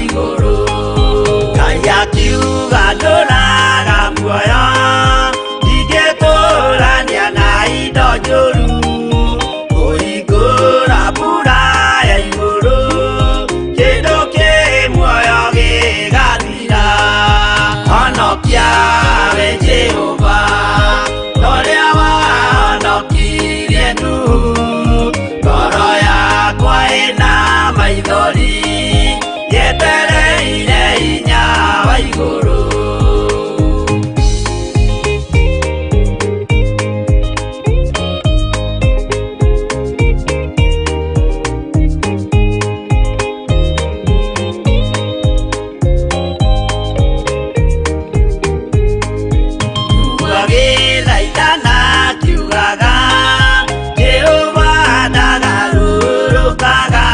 Igũrũ. Ngai akiuga ndũraga muoyo, ndingĩtũrania na indo njũru, kũhingũra mbura ya igũrũ, kĩndũ kĩ muoyo gĩgathira. Honokia we Jehova, torĩa wahonokirie Nuhu, ngoro yakwa ĩna maithori, yetereire hinya wa igũrũ. Agĩthaithana akiugaga, Jehova ndagarũrũkaga,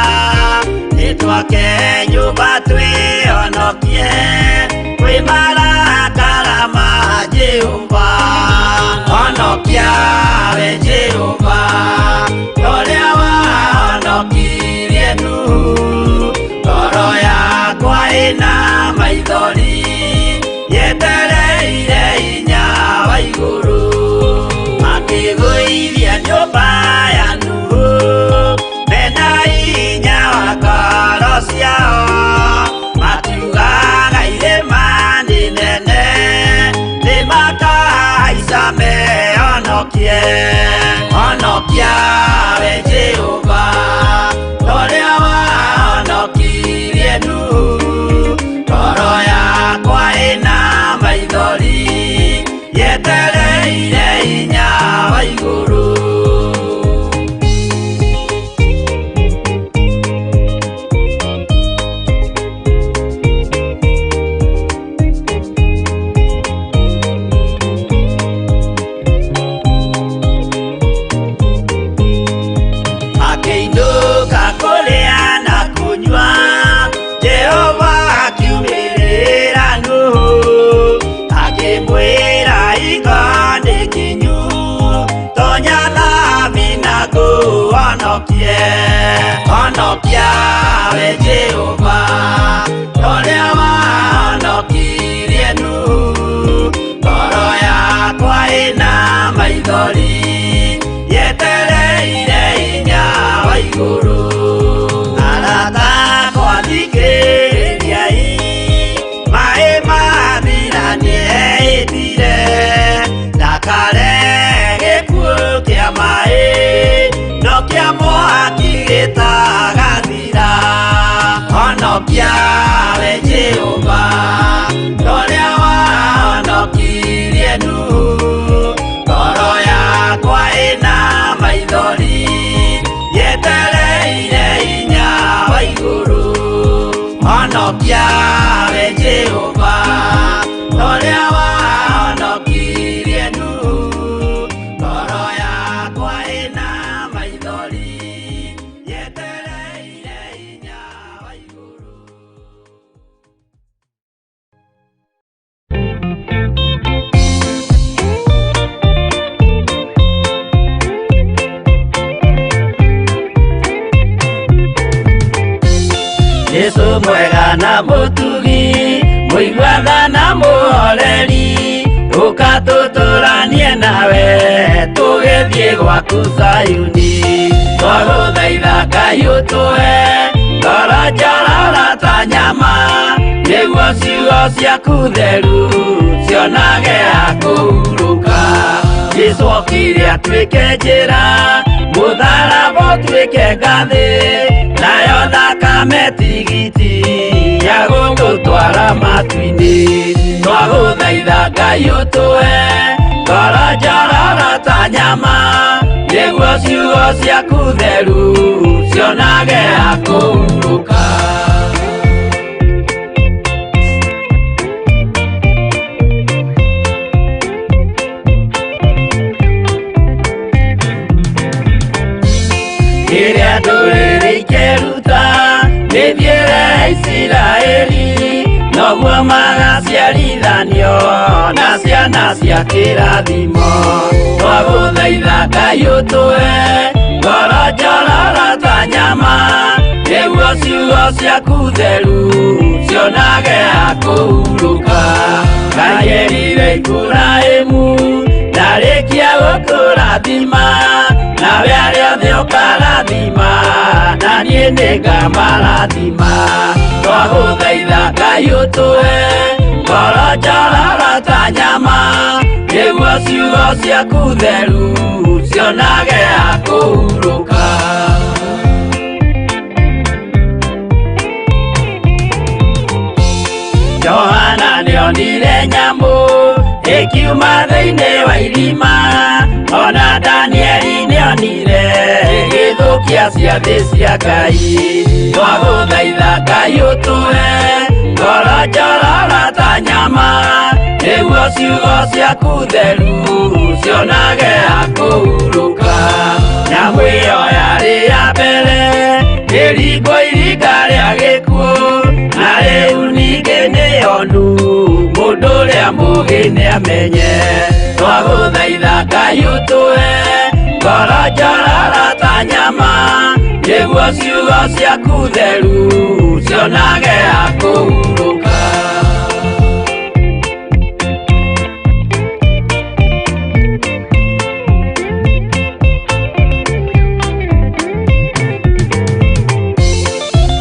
nĩtwake nyũmba twĩhonokie kwĩ marakara ma Jehova. Honokia we Jehova, torĩa wahonokirie Nuhu, ngoro yakwa ĩna maithori, yetereire hinya wa igũrũ. Makĩgũithia nyũmba ya Nuhu, mena hinya wa ngoro ciao, makiugaga irĩma nĩ nene, nĩmakahaica mehonokie. Honokia we Jehova, torĩa wahonokirie Nuhu, ngoro yakwa ĩna maithori, yetereire hinya wa igũrũ. Akĩinũka kũrĩa na kũnyua, Jehova akiumĩrĩra Nuhu, akĩmwĩra hingo nĩ kinyu, tonya thabina ngũhonokie. Honokia we Jehova, torĩa wahonokirie Nuhu, ngoro yakwa ĩna maithori, yetereire hinya wa igũrũ. Arata akwa thikĩrĩriai, maĩ mathira nĩehĩtire, ndakare gĩkuũ kĩa maĩ, no kĩa mwaki gĩtagathira. Honokia we Jehova, torĩa wahonokirie Nuhu, ngoro yakwa ĩna maithori, yetereire hinya wa igũrũ. Honokia we Jehova, torĩa wahonokirie Nuhu, ngoro yakwa ĩna maithori, yetereire hinya wa igũrũ. Jesu mwega na mũtugi, mũiguatha na mũhoreri, ũka tũtũranie nawe, tũgĩthiĩ gwaku Zayuni. Twagũthaitha Ngai ũtũhe ngoro njororo ta nyama, nĩguo ciugo ciaku theru cionage ha kũhurũka. Jesu okire atuĩke njĩra, mũtharaba ũtuĩke ngathĩ, nayo thakame tigiti ya gũtũtwara matu-inĩ. Twagũthaitha Ngai ũtũhe ngoro njororo ta nyama, nĩguo ciugo ciaku theru cionage ha kũhurũka. Rĩrĩa ndũrĩrĩ ikeruta mĩthiĩre ya Isiraeli, noguo Magaciarithanio na ciana cia kĩrathimo. Twagũthaitha Ngai ũtũhe ngoro njororo ta nyama, nĩguo ciugo ciaku theru cionage ha kũhurũka. Ngai erire Iburahĩmu ndarĩkia gũkũrathima, nawe arĩa othe ũkarathima, na niĩ nĩngamarathima. Twagũthaitha Ngai ũtũhe ngoro njororo ta nyama, nĩguo ciugo ciaku theru cionage ha kũhurũka. Johana nĩonire nyamũ ĩkiuma thĩinĩ wa irima, ona Danieli nĩonire ĩgĩthũkia ciathĩ cia Ngai. Twagũthaitha Ngai ũtũhe ngoro njororo ta nyama, nĩguo ciugo ciaku theru cionage ha kũhurũka. Nyamũ ĩyo yarĩ ya mbere ĩringwo iringa rĩa gĩkuũ, na rĩu ningĩ nĩyonu mũndũ ũrĩa mũũgĩ nĩamenye. Twagũthaitha Ngai ũtũhe ngoro njororo ta nyama, nĩguo ciugo ciaku theru cionage ha kũhurũka.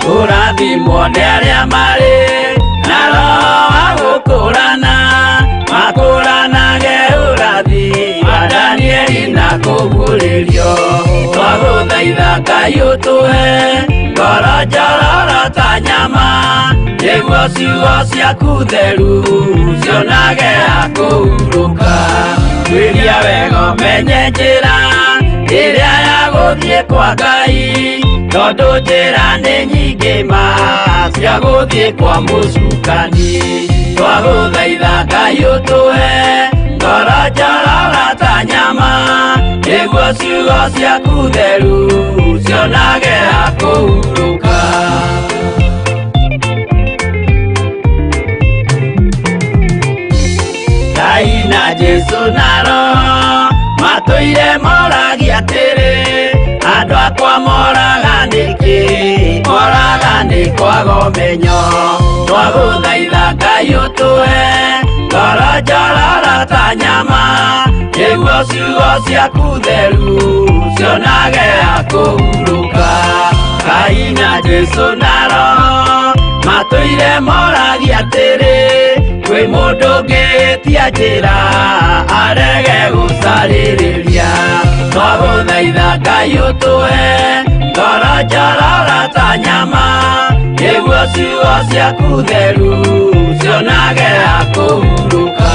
Kũrathimwo nĩ arĩa marĩ na roho wa gũkũrana, makũranage ũrathi wa Danieli na kũguũrĩrio. Twagũthaitha Ngai ũtũhe ngoro njororo ta nyama, nĩguo ciugo ciaku theru cionage ha kũhurũka. Tuĩria wega ũmenye njĩra ĩrĩa ya gũthiĩ kwa Ngai, tondũ njĩra nĩ nyingĩ ma cia gũthiĩ kwa mũcukani. Twagũthaitha Ngai ũtũhe ngoro njororo ta nyama, nĩguo ciugo ciaku theru cionage ha kũhurũka. Ngai na Jesũ na Roho matũire moragia atĩrĩ, andũ akwa moraga nĩkĩ? Moraga nĩ kwaga ũmenyo. Twagũthaitha Ngai ũtũhe ngoro njororo ta nyama, nĩguo ciugo ciaku theru cionage ha kũhurũka. Ngai na Jesũ na Roho matũire moragia atĩrĩ, kwĩ mũndũ ũngĩtia njĩra arege gũcarĩrĩria. Twagũthaitha Ngai ũtũhe ngoro njororo ta nyama, nĩguo ciugo ciaku theru cionage ha kũhurũka.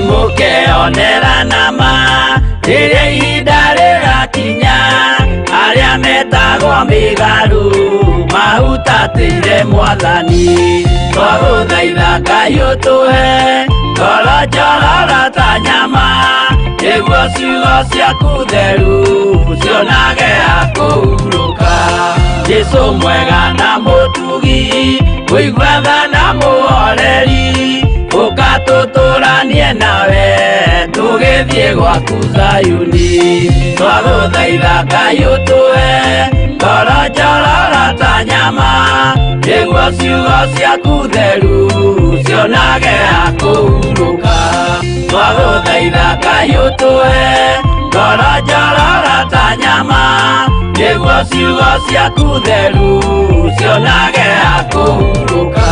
Nĩmũkeonera nama rĩrĩa ihinda rĩgakinya, arĩa metagwo mĩgarũ mahutatĩire Mwathani. Twagũthaitha Ngai ũtũhe ngoro njororo ta nyama, nĩguo ciugo ciaku theru cionage ha kũhurũka. Jesũ mwega na mũtugi, mũigua tha na mũhoreri, ũka tũtũranie nawe tũgĩthiĩ gwaku Zayuni. Twagũthaitha Ngai ũtũhe ngoro njororo ta nyama, nĩguo ciugo ciaku theru cionage ha kũhurũka. Twagũthaitha Ngai ũtũhe ngoro njororo ta nyama, nĩguo ciugo ciaku theru cionage ha kũhurũka.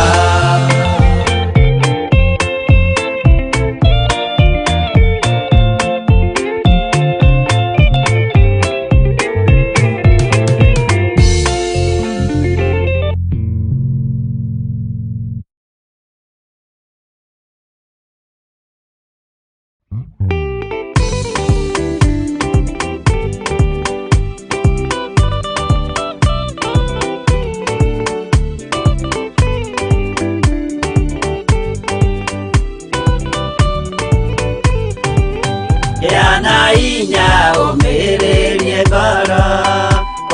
Gĩa na hinya ũmĩrĩrie ngoro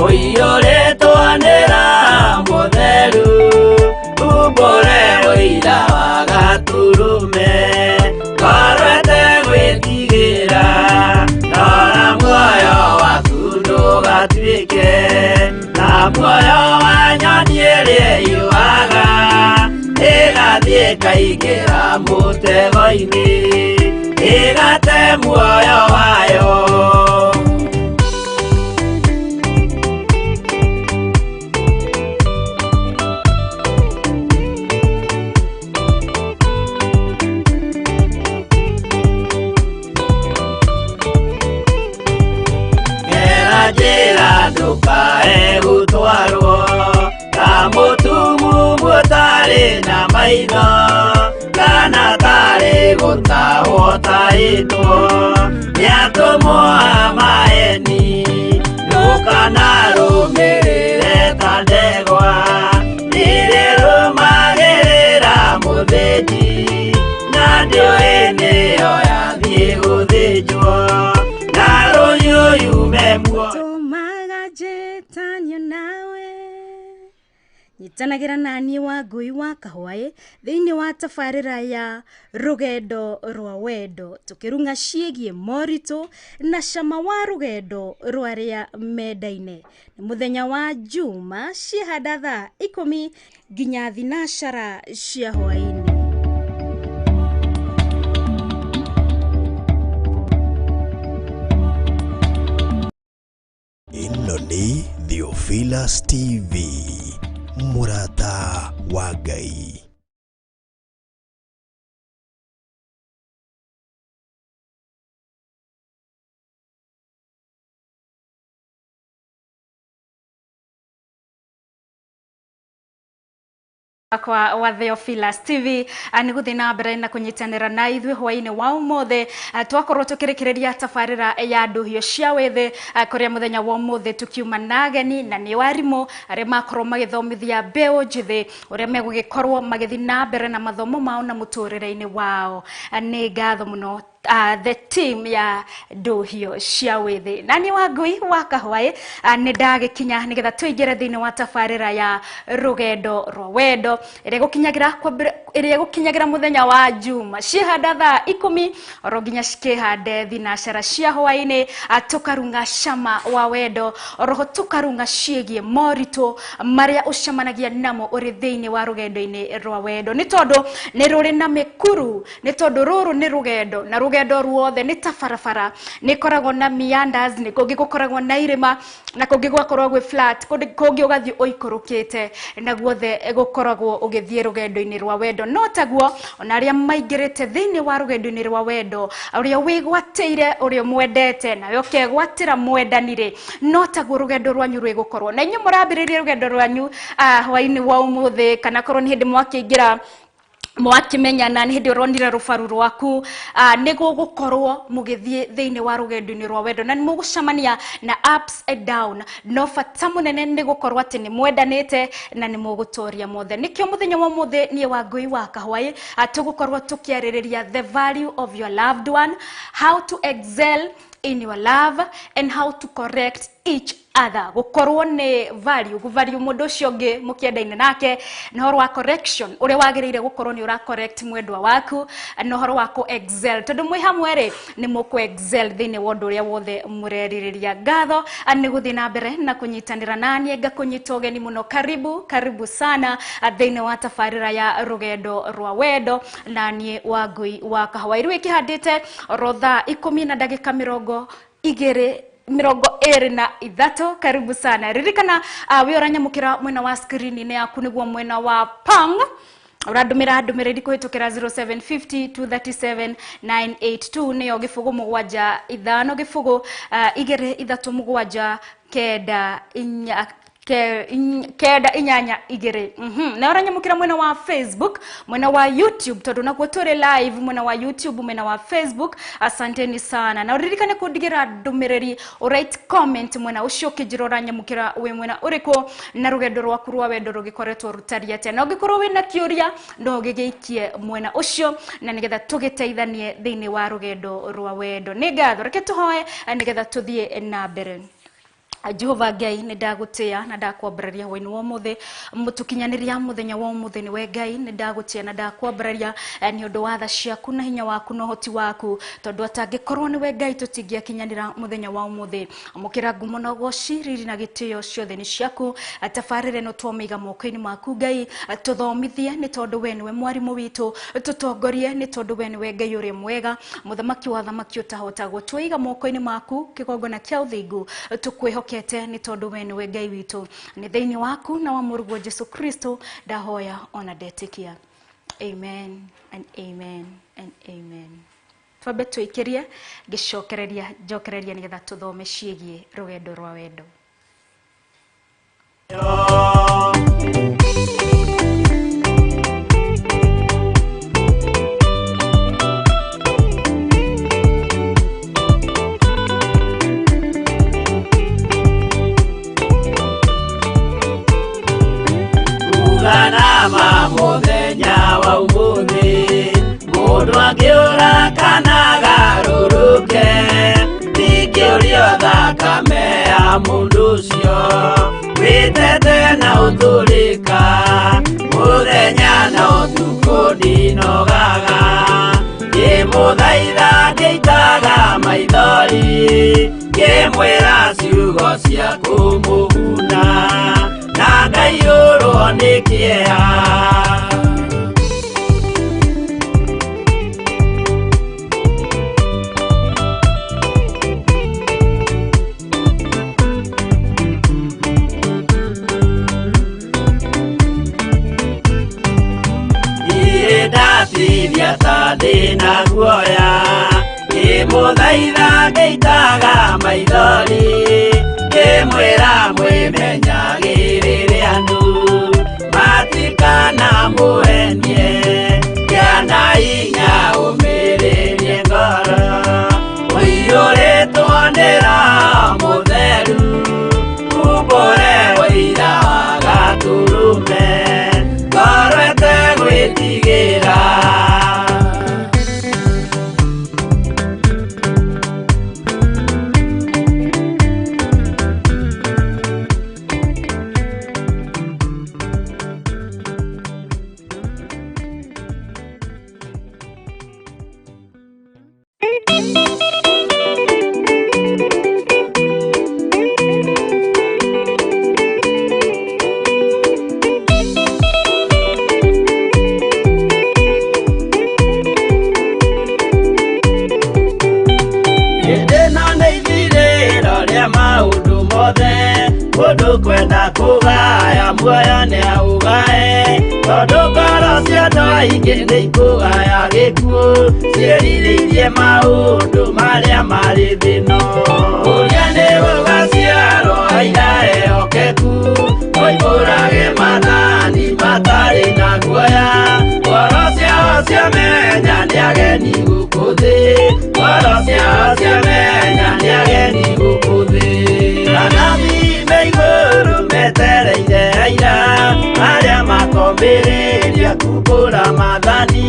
ũiyũrĩtwo nĩ Roho Mũtheru umbũre ũira wa Gatũrũme ngoro ĩtegwĩtigĩra rora muoyo waku ndũgatuĩke na muoyo wa nyoni ĩrĩa yuaga ĩgathiĩ ĩkaingĩra mũtego-inĩ ĩgate muoyo wayo. Gera njĩra ndũkae gũtwarwo ta mũtumumu ũtarĩ na maitho kana tarĩ gũtahwo tahĩtwo nĩ atũmwo a maeni ndũkanarũmĩrĩre ta ndegwa irĩrũmagĩrĩra mũthĩnji na ndĩũĩ nĩyo yathiĩ gũthĩnjwo na rũhiũ yume muoyo. Tũmaga njĩtanio nawe nyitanagĩra naniĩ wa ngui wa kahwaĩ thĩinĩ wa tabarĩra ya rũgendo rwa wendo tũkĩrung'a ciĩgiĩ moritũ na cama wa rũgendo rwa arĩa mendaine. Nĩ mũthenya wa Juma ciĩhanda thaa 10 nginya thinacara cia hwaĩ-inĩ. Ĩno nĩ Theophilus TV, mũrata wa Ngai. Wakwa wa Theophilus TV nĩ gũthiĩ na mbere na kũnyitanĩra na ithuĩ hwaĩ-inĩ wa ũmũthĩ. Twakorwo tũkĩrĩkĩrĩria tabarĩra ya ndũhio cia wĩthĩ, kũrĩa mũthenya wa ũmũthĩ tũkiuma na ageni na nĩ arimũ arĩa makorwo magĩthomithia mbeũ njĩthĩ ũrĩa megũgĩkorwo magĩthiĩ na mbere na mathomo mao na mũtũrĩre-inĩ wao. Nĩ ngatho mũno the team ya ndũhio cia wĩthĩ na nĩ wa ngui wa kahwaĩ. Nĩ ndagĩkinya nĩgetha tũingĩre thĩinĩ wa tabarĩra ya rũgendo rwa wendo ĩrĩa ĩgũkinyagĩra mũthenya wa Juma ciĩhanda thaa 10 oro nginya cikĩhande thinacara cia hwaĩ-inĩ. Tũkarung'a cama wa wendo oroho tũkarung'a ciĩgiĩ moritũ marĩa ũcemanagia namo ũrĩ thĩinĩ wa rũgendo-inĩ rwa wendo, nĩ tondũ nĩ rũrĩ na mĩkuru, nĩ tondũ rũrũ nĩ rũgendo na rũgendo ruothe nĩ ta barabara, nĩ ĩkoragwo na meanders, nĩ kũngĩ gũkoragwo na irĩma na kũngĩ gũgakorwo gwĩ flat, kũngĩ ũgathiĩ ũikũrũkĩte, na guothe gũkoragwo ũgĩthiĩ rũgendo-inĩ rwa wendo. No taguo ona arĩa maingĩrĩte thĩinĩ wa rũgendo-inĩ rwa wendo, ũrĩa wĩgwatĩire ũrĩa ũmwendete nawe ũkegwatĩra mwendani rĩ, no taguo rũgendo rwanyu rwĩgũkorwo. Na inyuĩ mũrambĩrĩria rũgendo rwanyu hwaĩ-inĩ wa ũmũthĩ, kana korwo nĩ hĩndĩ mwakĩingĩra mwakimenyana, nĩ hĩndĩ ũronire rũbaru rwaku, nĩ gũgũkorwo mũgĩthiĩ thĩinĩ wa rũgendo-inĩ rwa wendo na nĩ mũgũcemania na ups and down, no bata mũnene nĩ gũkorwo atĩ nĩ mwendanĩte na nĩ mũgũtoria mothe. Nĩkĩo mũthenya wa ũmũthĩ niĩ wa ngui wa kahwaĩ tũgũkorwo tũkĩarĩrĩria the value of your loved one, how to excel in your love and how to correct each other. Gũkorwo nĩ value, gũ-value mũndũ ũcio ũngĩ mũkĩendaine nake, na ũhoro wa correction ũrĩa wagĩrĩire gũkorwo nĩ ũra correct mwendwa waku, na ũhoro wa kũ excel, tondũ mwĩ hamwe rĩ nĩ mũkũ excel thĩinĩ wa ũndũ ũrĩa wothe mũrerirĩria. Ngatho nĩ gũthiĩ na mbere na kũnyitanĩra naniĩ, ngakũnyita ũgeni mũno, karibu karibu sana thĩinĩ wa tabarĩra ya rũgendo rwa wendo na niĩ wa ngui wa kahũa. Rĩu ĩkĩhandĩte oro thaa 10 na ndagĩka 23. Karibu sana. Ririkana wĩ ũranyamũkĩra mwena wa screen-inĩ yaku nĩguo mwena wa pang ũrandũmĩra ndũmĩrĩri kũhĩtũkĩra 0750 237 982, nĩyo 0 7 5 0 2 3 7 9 4. 9 8 2. Na ũranyamũkĩra mwena wa Facebook, mwena wa YouTube, tondũ nakuo tũrĩ live mwena wa YouTube, mwena wa Facebook. Asanteni sana, na ũririkane kũndigĩra ndũmĩrĩri, write comment mwena ũcio ũkĩnjĩra ũranyamũkĩra wĩ mwena ũrĩkũ na rũgendo rwaku rwa wendo rũgĩkoretwo rũtariĩ atĩa, na ũngĩkorwo wĩna kĩũria no ũgĩgĩikie mwena ũcio na nĩgetha tũgĩteithanie thĩinĩ wa rũgendo rwa wendo. Nĩ ngatho, reke tũhoe nĩgetha tũthiĩ na mbere. Jehova Ngai, nĩ ndagũtĩa na ndakwambararia hwainĩ wa ũmũthĩ, mũtũkinyanĩria mũthenya wa ũmũthĩ nĩwe Ngai. Nĩ ndagũtĩa na ndakwambararia nĩ ũndũ wa tha ciaku na hinya waku na ũhoti waku, tondũ atangĩkorwo nĩwe Ngai tũtingĩakinyanĩra mũthenya wa ũmũthĩ. Amũkĩra ngumo na ũgoci, riri na gĩtĩo ciothe nĩ ciaku. Tabarĩra ĩno twamĩiga moko-inĩ maku Ngai, tũthomithie nĩ tondũ we nĩwe mwarimũ witũ, tũtongorie nĩ tondũ we nĩwe Ngai ũrĩa mwega, mũthamaki wa thamaki ũtahotagwo. Twaiga moko-inĩ maku kĩgongona kĩa ũthingu, tũkwĩhokete nĩ tondũ we nĩwe Ngai witũ. Nĩ thĩinĩ waku na wa mũrũguo Jesu Kristo ndahoya ona ndetĩkia. Amen and amen and amen. Twambe twĩkĩrie ngĩcokereria njokereria nĩgetha tũthome ciĩgiĩ rũgendo rwa wendo. Uganama mũthenya wa ũmũthĩ, mũndũ angĩũra kana agarũrũke, ndingĩũrio thakame ya mũndũ ũcio wĩtete na ũtũrĩka, mũthenya na ũtukũ ndinogaga, ngĩmũthaitha ngĩitaga maithori, ngĩmwĩra ciugo cia kũmũguna, na ngaiyũrwo nĩ kĩeha. Ndatithia ta ndĩna guoya, ngĩmũthaitha ngĩitaga maithori, ngĩmwĩra mwĩmenyagĩrĩre andũ matikanamũhenie, kĩana hinya ũmĩrĩrie ngoro, ũiyũrĩtwo nĩ Roho Mũtheru, umbũre ũira wa Gatũrũme, ngoro ĩtegwĩtigĩra. Hĩndĩ ĩno nĩ ithirĩro rĩa maũndũ mothe, mũndũ kwenda kũgaya muoyo nĩ aũgae, tondũ ngoro cia andũ aingĩ nĩ ikũgaya gĩkuũ, ciĩrirĩirie maũndũ marĩa marĩ thĩ ĩno. Ũrĩa nĩ gũgaciarwo aira ehokeku, moimbũrage maathani matarĩ na guoya, ngoro ciao ciamenya nĩ ageni gũkũ thĩ, ngoro ciao ciamenya nĩ ageni gũkũ thĩ. Anabii me igũrũ metereire aira arĩa makombĩrĩria kumbũra maathani,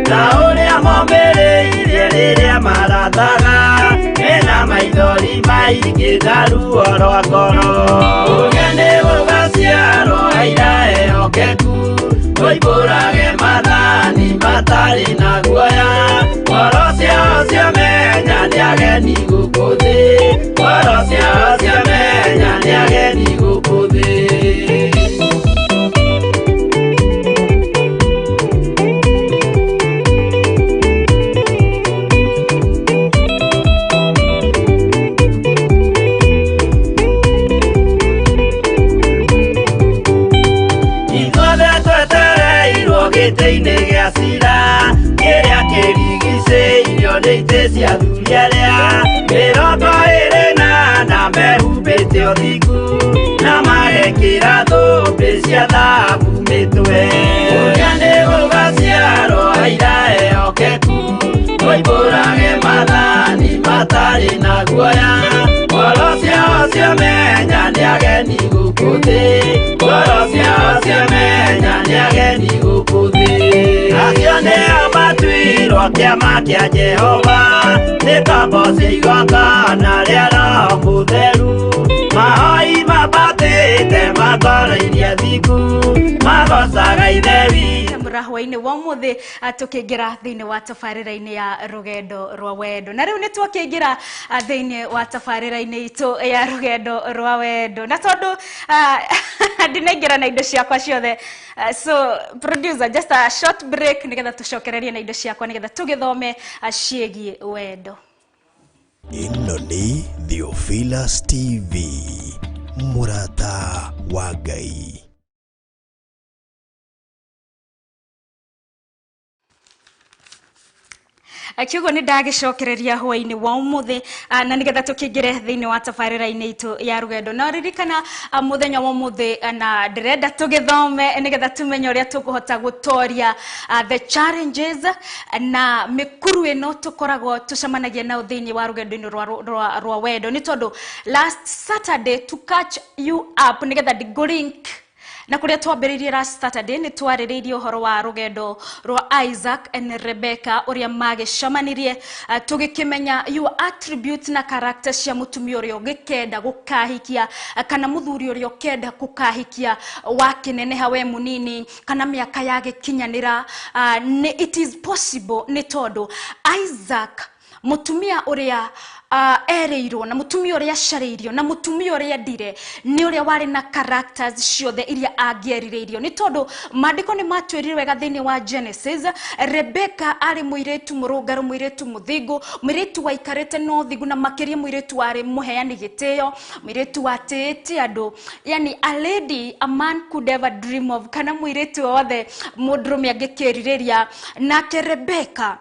ta ũrĩa mombĩrĩirie rĩrĩa marathaga, mena maithori maingĩ na ruo rwa ngoro. Ũrĩa nĩ gũgaciarwo aira ehokeku, moimbũrage maathani matarĩ na guoya, ngoro ciao ciamenya nĩ ageni gũkũ thĩ, ngoro ciao ciamenya nĩ ageni gũkũ thĩ. Ithuothe twetereirwo gĩtĩ-inĩ gĩa cira, kĩrĩa kĩrigicĩirio nĩ itĩ cia athuri arĩa 24 mehumbĩte ũthingu, na magekĩra Magekĩra thũmbĩ cia thahabu mĩtwe. Ũrĩa nĩ gũgaciarwo aira ehokeku, moimbũrage maathani matarĩ na guoya. Ngoro ciao ciamenya nĩ ageni gũkũ thĩ, ngoro ciao ciamenya nĩ ageni gũkũ thĩ. Acio nĩo matuirwo kĩama kĩa Jehova, nĩ ngombo cia igongona rĩa Roho Mũtheru. Mahoi mambatĩte makoro iria thingu, magocaga Ithe witũ. Mũrahwa-inĩ wa ũmũthĩ, tũkĩingĩra thĩinĩ wa tabarĩra-inĩ ya rũgendo rwa wendo. Na rĩu nĩ twakĩingĩra thĩinĩ wa tabarĩra-inĩ itũ ya rũgendo rwa wendo, na tondũ ndinaingĩra na indo ciakwa ciothe, so producer, just a short break nĩgetha tũcokererie na indo ciakwa, nĩgetha tũgĩthome ciĩgiĩ wendo. Ĩno nĩ Theophilus TV, mũrata wa Ngai. Kiugo nĩ ndagĩcokereria hwainĩ wa ũmũthĩ, na nĩgetha tũkĩingĩre thĩinĩ wa tabarĩra-inĩ itũ ya rũgendo. Na ririkana, mũthenya wa ũmũthĩ, na ndĩrenda tũgĩthome nĩgetha tũmenye ũrĩa tũkũhota gũtoria the challenges na mĩkuru ĩno tũkoragwo tũcemanagia nayo thĩinĩ wa rũgendo-inĩ rwa wendo. Nĩ tondũ last Saturday, to catch you up, nĩgetha ndingũ-link na kũrĩa twambĩrĩirie last Saturday, nĩ twarĩrĩirie ũhoro wa rũgendo rwa Isaac and Rebecca, ũrĩa magĩcemanirie, tũgĩkĩmenya your attributes na character cia mũtumia ũrĩa ũngĩkenda gũkahikia, kana mũthuri ũrĩa ũkenda gũkahikia wakĩneneha we mũnini kana mĩaka yagĩkinyanĩra. Nĩ it is possible, nĩ tondũ Isaac, mũtumia ũrĩa erĩirwo na mũtumia ũrĩa acarĩirio na mũtumia ũrĩa endire, nĩ ũrĩa warĩ na characters ciothe iria angĩerirĩirio, nĩ tondũ maandĩko nĩ matwĩrire wega thĩinĩ wa Genesis, Rebecca arĩ mũirĩtu mũrũngarũ, mũirĩtu mũthingu, mũirĩtu waikarĩte na ũthingu, na makĩria mũirĩtu warĩ mũheani gĩtĩo, mũirĩtu watĩĩte andũ, yani a lady a man could ever dream of, kana mũirĩtu wothe mũndũrũme angĩkĩrirĩria. Nake Rebecca,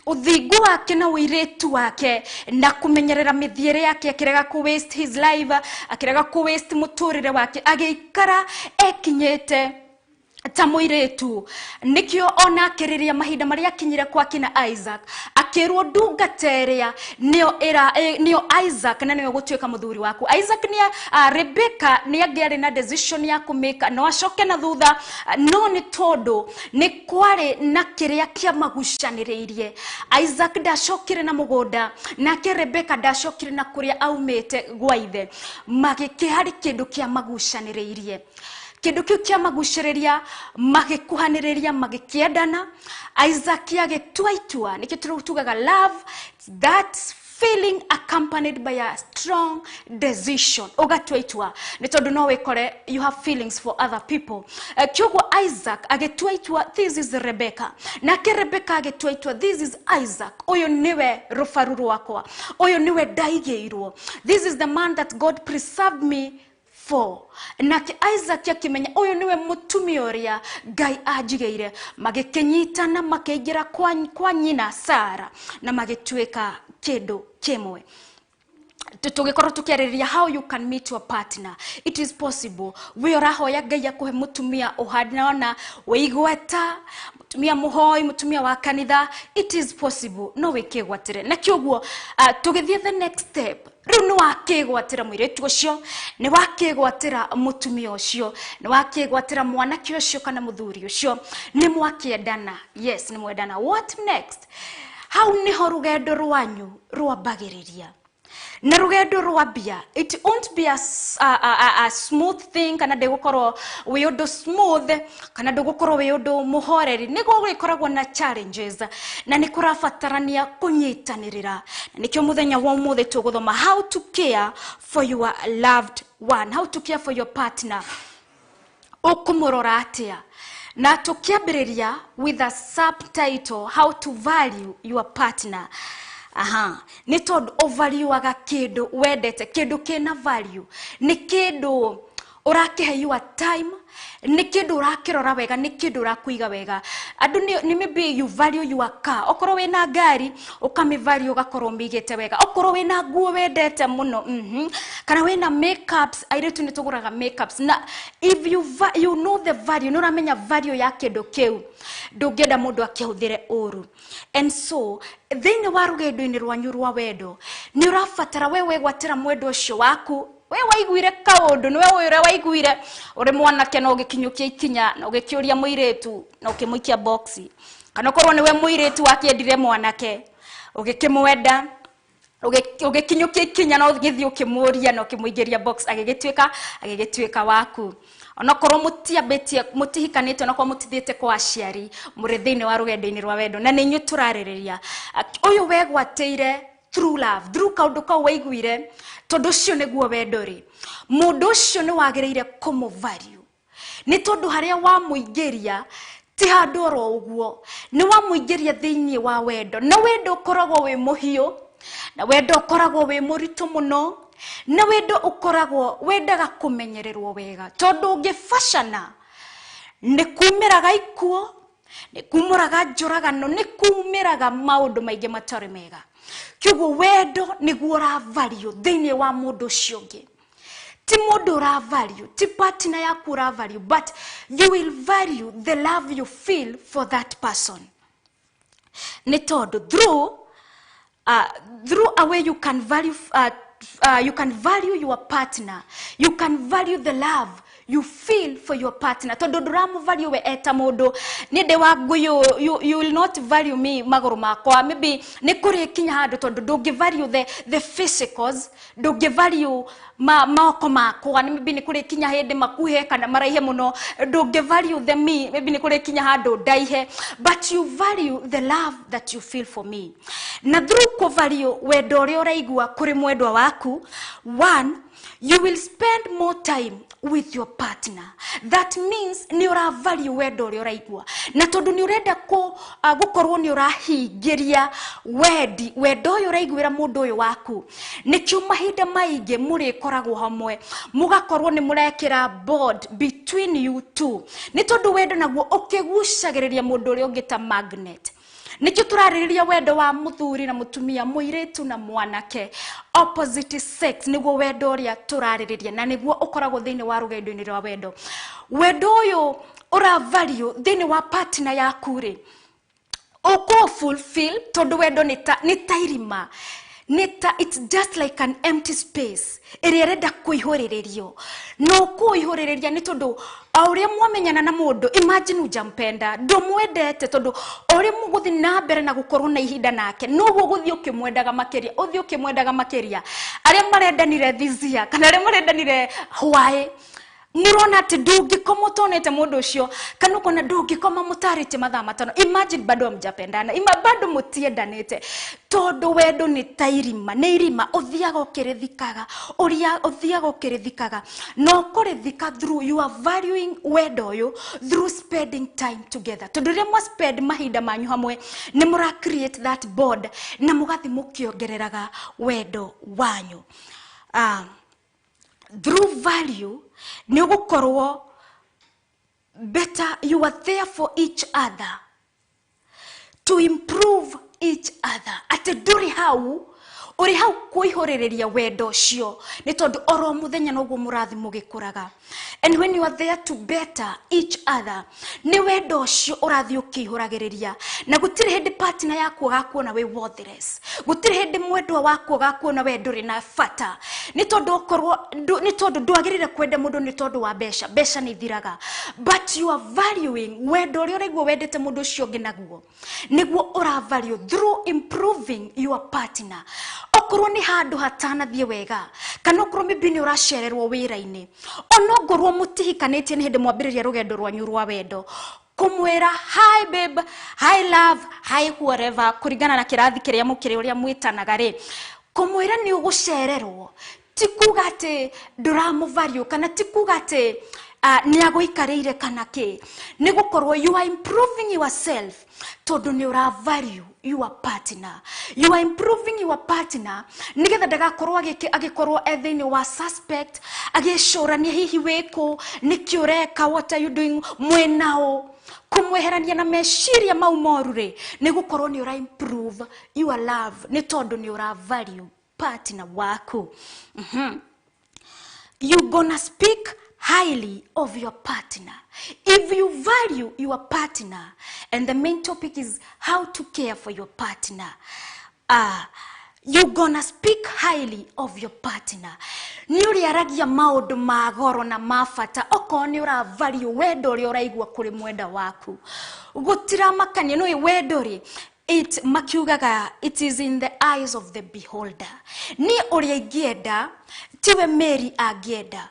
ũthingu wake na ũirĩtu wake na kũmenyerera mĩthiĩre yake, akĩrega ku waste his life, akĩrega ku waste mũtũrĩre wake, agĩikara ekinyĩte ta mũirĩtu. Nĩkĩo onake rĩrĩa mahinda marĩa akinyire kwa kina Isaac, akĩrwo ndungata ĩrĩa nĩyo ĩra nĩyo Isaac na nĩyo gũtuĩka mũthuri waku. Isaac nĩ Rebecca nĩ angĩarĩ na decision ya kũmĩka no acoke na thutha, no nĩ tondũ nĩ kwarĩ na kĩrĩa kĩamagucanĩrĩirie. Isaac ndacokire na mũgũnda, nake Rebecca ndacokire na kũrĩa aumĩte gwa ithe. Magĩkĩ harĩ kĩndũ kĩamagucanĩrĩirie, kĩndũ kĩu kĩamagucĩrĩria, magĩkuhanĩrĩria, magĩkĩendana. Isaac agĩtua itua. Nĩkĩo tugaga love, that feeling accompanied by a strong decision. Ũgatua itua, nĩ tondũ no wĩkore you have feelings for other people. Kĩoguo Isaac agĩtua itua, this is Rebecca. Nake Rebecca agĩtua itua, this is Isaac, ũyũ nĩwe rũbaru rwakwa, ũyũ nĩwe ndaigĩirwo, this is the man that God preserved me for. Nake Isaac akĩmenya ũyũ nĩwe mũtumia ũrĩa Ngai anjigĩire. Magĩkĩnyitana, makĩingĩra kwa nyina Sara na magĩtuĩka kĩndũ kĩmwe. Tũgĩkorwo tũkĩarĩrĩria how you can meet your partner. It is possible. We ũrahoya Ngai akũhe mũtumia ũhana wĩigweta, mũtumia mũhoi, mũtumia wa kanitha, it is possible, no wĩkĩgwatĩre. Na kĩoguo tũgĩthiĩ the next step, rĩu nĩ wakĩgwatĩra mũirĩtu ũcio, nĩ wakĩgwatĩra mũtumia ũcio, nĩ wakĩgwatĩra mwanake ũcio kana mũthuri ũcio, nĩ mwakĩendana. Yes, nĩ mwendana. What next? Hau nĩho rũgendo rwanyu rwambagĩrĩria. Na rũgendo rwambia, it won't be a smooth thing, kana ndĩgũkorwo wĩ ũndũ smooth, kana ndũgũkorwo wĩ ũndũ mũhoreri. Nĩguo gũgĩkoragwo na challenges na nĩ kũrabatarania kũnyitanĩrĩra. Na nĩkĩo mũthenya wa ũmũthĩ tũgũthoma how to care for your loved one, how to care for your partner, ũkũmũrora atĩa. Na tũkĩambĩrĩria with a subtitle, how to value your partner. Aha, nĩ tondũ ũvaluaga kĩndũ wendete, kĩndũ kĩna value, nĩ kĩndũ Ũrakĩhe your time, nĩ kĩndũ ũrakĩrora wega, nĩ kĩndũ ũrakũiga wega. Andũ nĩ maybe you value your car, okorwo wĩna ngari ũkamĩ value, ũgakorwo ũmĩigĩte wega, okorwo wĩna nguo wendete mũno, kana wĩna makeups, airĩtu nĩ tũgũraga makeups, na if you, you know the value, nĩ ũramenya value ya kĩndũ kĩu, ndũngĩenda mũndũ akĩhũthĩre ũru. And so thĩinĩ wa rũgendo-inĩ rwanyu rwa wendo, nĩ ũrabatara we wegwatĩra mwendo ũcio waku, we waiguire kaũndũ, nĩwe ũyũ ũrĩa waiguire ũrĩ mwanake na ũgĩkinyũkia ikinya na ũgĩkĩũria mũirĩtu na ũkĩmũikia box, kana ũkorwo nĩwe mũirĩtu wakĩendire mwanake, ũgĩkĩmwenda, ũgĩkinyũkia ikinya na ũgĩthiĩ ũkĩmũria na ũkĩmũingĩria box, agĩgĩtuĩka waku, onokorwo mũtiambĩtie, mũtihikanĩte, onokorwo mũtithiĩte kwa aciari, mũrĩ thĩinĩ wa rũgendo-inĩ rwa wendo. Na nĩ inyuĩ tũrarĩrĩria, ũyũ wegwatĩire through love, through kaũndũ kau waiguire, tondũ ũcio nĩguo wendo rĩ, mũndũ ũcio nĩ wagĩrĩire kũmũ value, nĩ tondũ harĩa wamũingĩria ti handũ oro ũguo, nĩ wamũingĩria thĩinĩ wa wendo, na wendo ũkoragwo wĩ mũhiũ, na wendo ũkoragwo wĩ mũritũ mũno, na wendo ũkoragwo wendaga kũmenyererwo wega, tondũ ũngĩbacana nĩ kumĩraga ikuũ, nĩ kumũraga njũragano, nĩ kumĩraga maũndũ maingĩ matarĩ mega. Kĩoguo wendo nĩguo ũravalue thĩinĩ wa mũndũ ũcio ũngĩ, ti mũndũ ũravalue, ti partner yaku ũravalue, but you will value the love you feel for that person, nĩ tondũ through a way you can value your partner, you can value the love you feel for your partner, tondũ ndũramũ value we eta mũndũ. Nĩ ndĩ wa ngũyũ, you will not value me magũrũ makwa, maybe nĩ kũrĩ kinya handũ, tondũ ndũngĩ value the physicals, ndũngĩ value moko makwa, nĩ maybe nĩ kũrĩ kinya hĩndĩ makuhe kana maraihe mũno, ndũngĩ value the me, maybe nĩ kũrĩ kinya handũ ndaihe, but you value the love that you feel for me. Na through kũ value wendo ũrĩa ũraigua kũrĩ mwendwa waku, one, you will spend more time with your partner. That means nĩ ũra value wendo ũrĩa ũraigua, na tondũ nĩ ũrenda gũkorwo nĩ ũrahingĩria wendi wendo ũyũ ũraiguĩra mũndũ ũyũ waku, nĩkĩo mahinda maingĩ mũrĩkoragwo hamwe, mũgakorwo nĩ mũrekĩra bond between you two, nĩ tondũ wendo naguo ũkĩgucagĩrĩria mũndũ ũrĩa ũngĩ ta magnet. Nĩkĩo tũrarĩrĩria wendo wa mũthuri na mũtumia, mũirĩtu na mwanake, opposite sex, nĩguo wendo ũrĩa tũrarĩrĩria, na nĩguo ũkoragwo thĩinĩ wa rũgendo-inĩ rwa wendo. Wendo ũyũ ũra value thĩinĩ wa partner yaku rĩ, ũkũ fulfill, tondũ wendo nĩ ta irima, nĩ ta, it's just like an empty space ĩrĩa ĩrenda kũihũrĩrĩrio, no kũihũrĩrĩria nĩ tondũ o ũrĩa mwamenyana na mũndũ, imagine ujampenda, ndũmwendete, tondũ o ũrĩa mũgũthiĩ na mbere na gũkorwo na ihinda nake, noguo ũgũthiĩ ũkĩmwendaga makĩria, ũthiĩ ũkĩmwendaga makĩria. Arĩa marendanire this year kana arĩa marendanire hwaĩ, nĩũrona atĩ ndũngĩkoma ũtonete mũndũ ũcio, kana ũkona ndũngĩkoma mũtarĩtie mathaa 5. Imagine bado hamjapendana, ima bado mũtiendanĩte, tondũ wendo nĩ ta irima, nĩ irima ũthiaga ũkĩrĩthikaga, ũrĩa ũthiaga ũkĩrĩthikaga, na ũkũrĩthika through you are valuing wendo ũyũ through spending time together, tondũ rĩrĩa mwa spend mahinda manyu hamwe, nĩ mũra create that bond na mũgathiĩ mũkĩongereraga wendo wanyu. Through value nĩ ũgũkorwo better, you are there for each other to improve each other, atĩ ndũrĩ hau, ũrĩ hau kũihũrĩrĩria wendo ũcio, nĩ tondũ oro mũthenya noguo mũrathi mũgĩkũraga. And when you are there to better each other, nĩ wendo ũcio ũrathiĩ ũkĩihũragĩrĩria, na gũtirĩ hĩndĩ partner yaku ũgakuona wĩ worthless, gũtirĩ hĩndĩ mwendwa waku ũgakuona we ndũrĩ na bata, nĩ tondũ okorwo nĩ tondũ ndwagĩrĩire kwenda mũndũ nĩ tondũ wa mbeca, mbeca nĩ ithiraga, but you are valuing wendo ũrĩa ũraigua wendete mũndũ ũcio ũngĩ naguo, nĩguo ũra value through improving your partner. Okorwo nĩ handũ hatanathiĩ wega, kana okorwo maybe nĩ ũracererwo wĩra-inĩ, onongorwo mũtihikanĩtie, nĩ hĩndĩ mwambĩrĩria rũgendo rwanyu rwa wendo, kũmwĩra hi babe, hi love, hi whatever, kũringana na kĩrathi kĩrĩa mũkĩrĩ ũrĩa mwĩtanaga rĩ, kũmwĩra nĩ ũgũcererwo ti kuga atĩ ndũramũ value, kana ti kuga atĩ Nĩ agũikarĩire kana kĩ, nĩ gũkorwo you are improving yourself tondũ nĩ ũra value your partner. You are improving your partner nĩgetha ndagakorwo agĩkorwo e thĩinĩ wa suspect, agĩcũrania hihi wĩkũ, nĩkĩ ũreka, what are you doing, mwĩnao kumweherania na meciria mau moru rĩ, nĩ gũkorwo nĩ ũra improve your love nĩ tondũ nĩ ũra value partner waku. You gonna speak highly of your partner if you value your partner. And the main topic is how to care for your partner. You gonna speak highly of your partner. Nĩ ũrĩaragia maũndũ ma goro na ma bata okorwo nĩ ũra value wendo ũrĩa ũraigua kũrĩ mwenda waku. Gũtiramakania nĩ wendo rĩ, it makiugaga it is in the eyes of the beholder. Niĩ ũrĩa ingĩenda tiwe Mary angĩenda,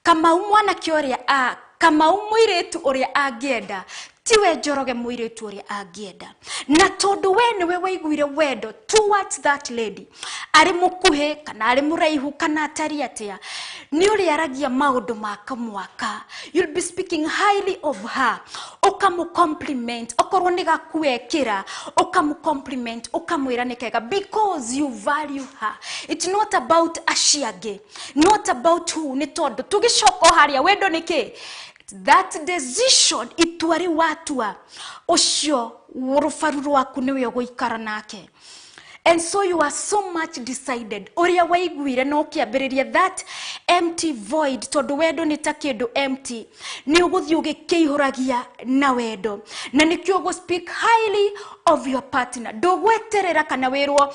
Kamau mwanake ũrĩa a Kamau mũirĩtu ũrĩa angĩenda tiwe Njoroge mũirĩtu ũrĩa angĩenda. Na tondũ we nĩwe waiguire wendo towards that lady, arĩ mũkuhĩ kana arĩ mũraihu kana atariĩ atĩa, nĩ ũrĩaragia maũndũ ma kamwaka. You'll be speaking highly of her, ũkamũ compliment. Okorwo nĩ gakuekĩra, ũkamũ compliment, ũkamwĩra nĩ kega, because you value her. It's not about acio angĩ, not about who. Nĩ tondũ tũgĩcoka o harĩa, wendo nĩ kĩ? That decision, itua rĩu watua, ũcio rũbaru rwaku nĩwe ũgũikara nake. And so you are so much decided ũrĩa waiguire na ũkĩambĩrĩria that empty void, tondũ wendo nĩ ta kĩndũ empty, nĩ ũgũthiĩ ũgĩkĩihũragia na wendo, na nĩkĩo ũgũ speak highly of your partner. Ndũgweterera kana wĩrwo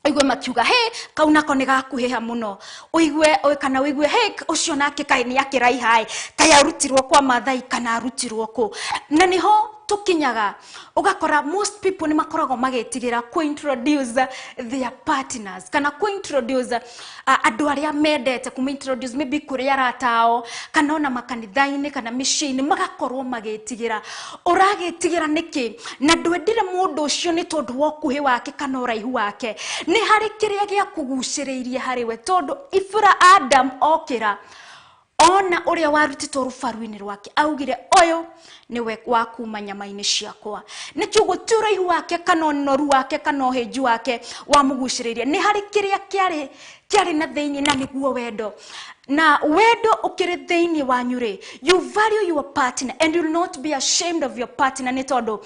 ũigue makiuga, "He, kau nako nĩ gakuhĩha mũno," ũigue kana ũigue, "He, ũcio nake kaĩ nĩ akĩraiha ĩ, kaĩ arutirwo kwa Mathai kana arutirwo kũ?" Na nĩho tũkinyaga ũgakora most people nĩ makoragwo magĩtigĩra kũ-introduce their partners kana kũ-introduce andũ arĩa mendete, kũmũ-introduce maybe kũrĩ arata ao kana ona makanitha-inĩ kana mĩciĩ-inĩ, magakorwo magĩtigĩra. Ũragĩtigĩra nĩkĩ na ndwendire mũndũ ũcio nĩ tondũ wa ũkuhĩ wake kana ũraihu wake? Nĩ harĩ kĩrĩa gĩakũgucĩrĩirie harĩ we, tondũ ibura Adam okĩra ona ũrĩa warutĩtwo rũbaru-inĩ rwake augire, "Ũyũ nĩwe wa kuma nyama-inĩ ciakwa." Nĩkĩo gũti ũraihu wake kana ũnoru wake kana ũhĩnju wake wamũgucĩrĩirie, nĩ harĩ kĩrĩa kĩarĩ na thĩinĩ, na nĩguo wendo. Na wendo ũkĩrĩ thĩinĩ wanyu rĩ, you value your partner and you'll not be ashamed of your partner, nĩ tondũ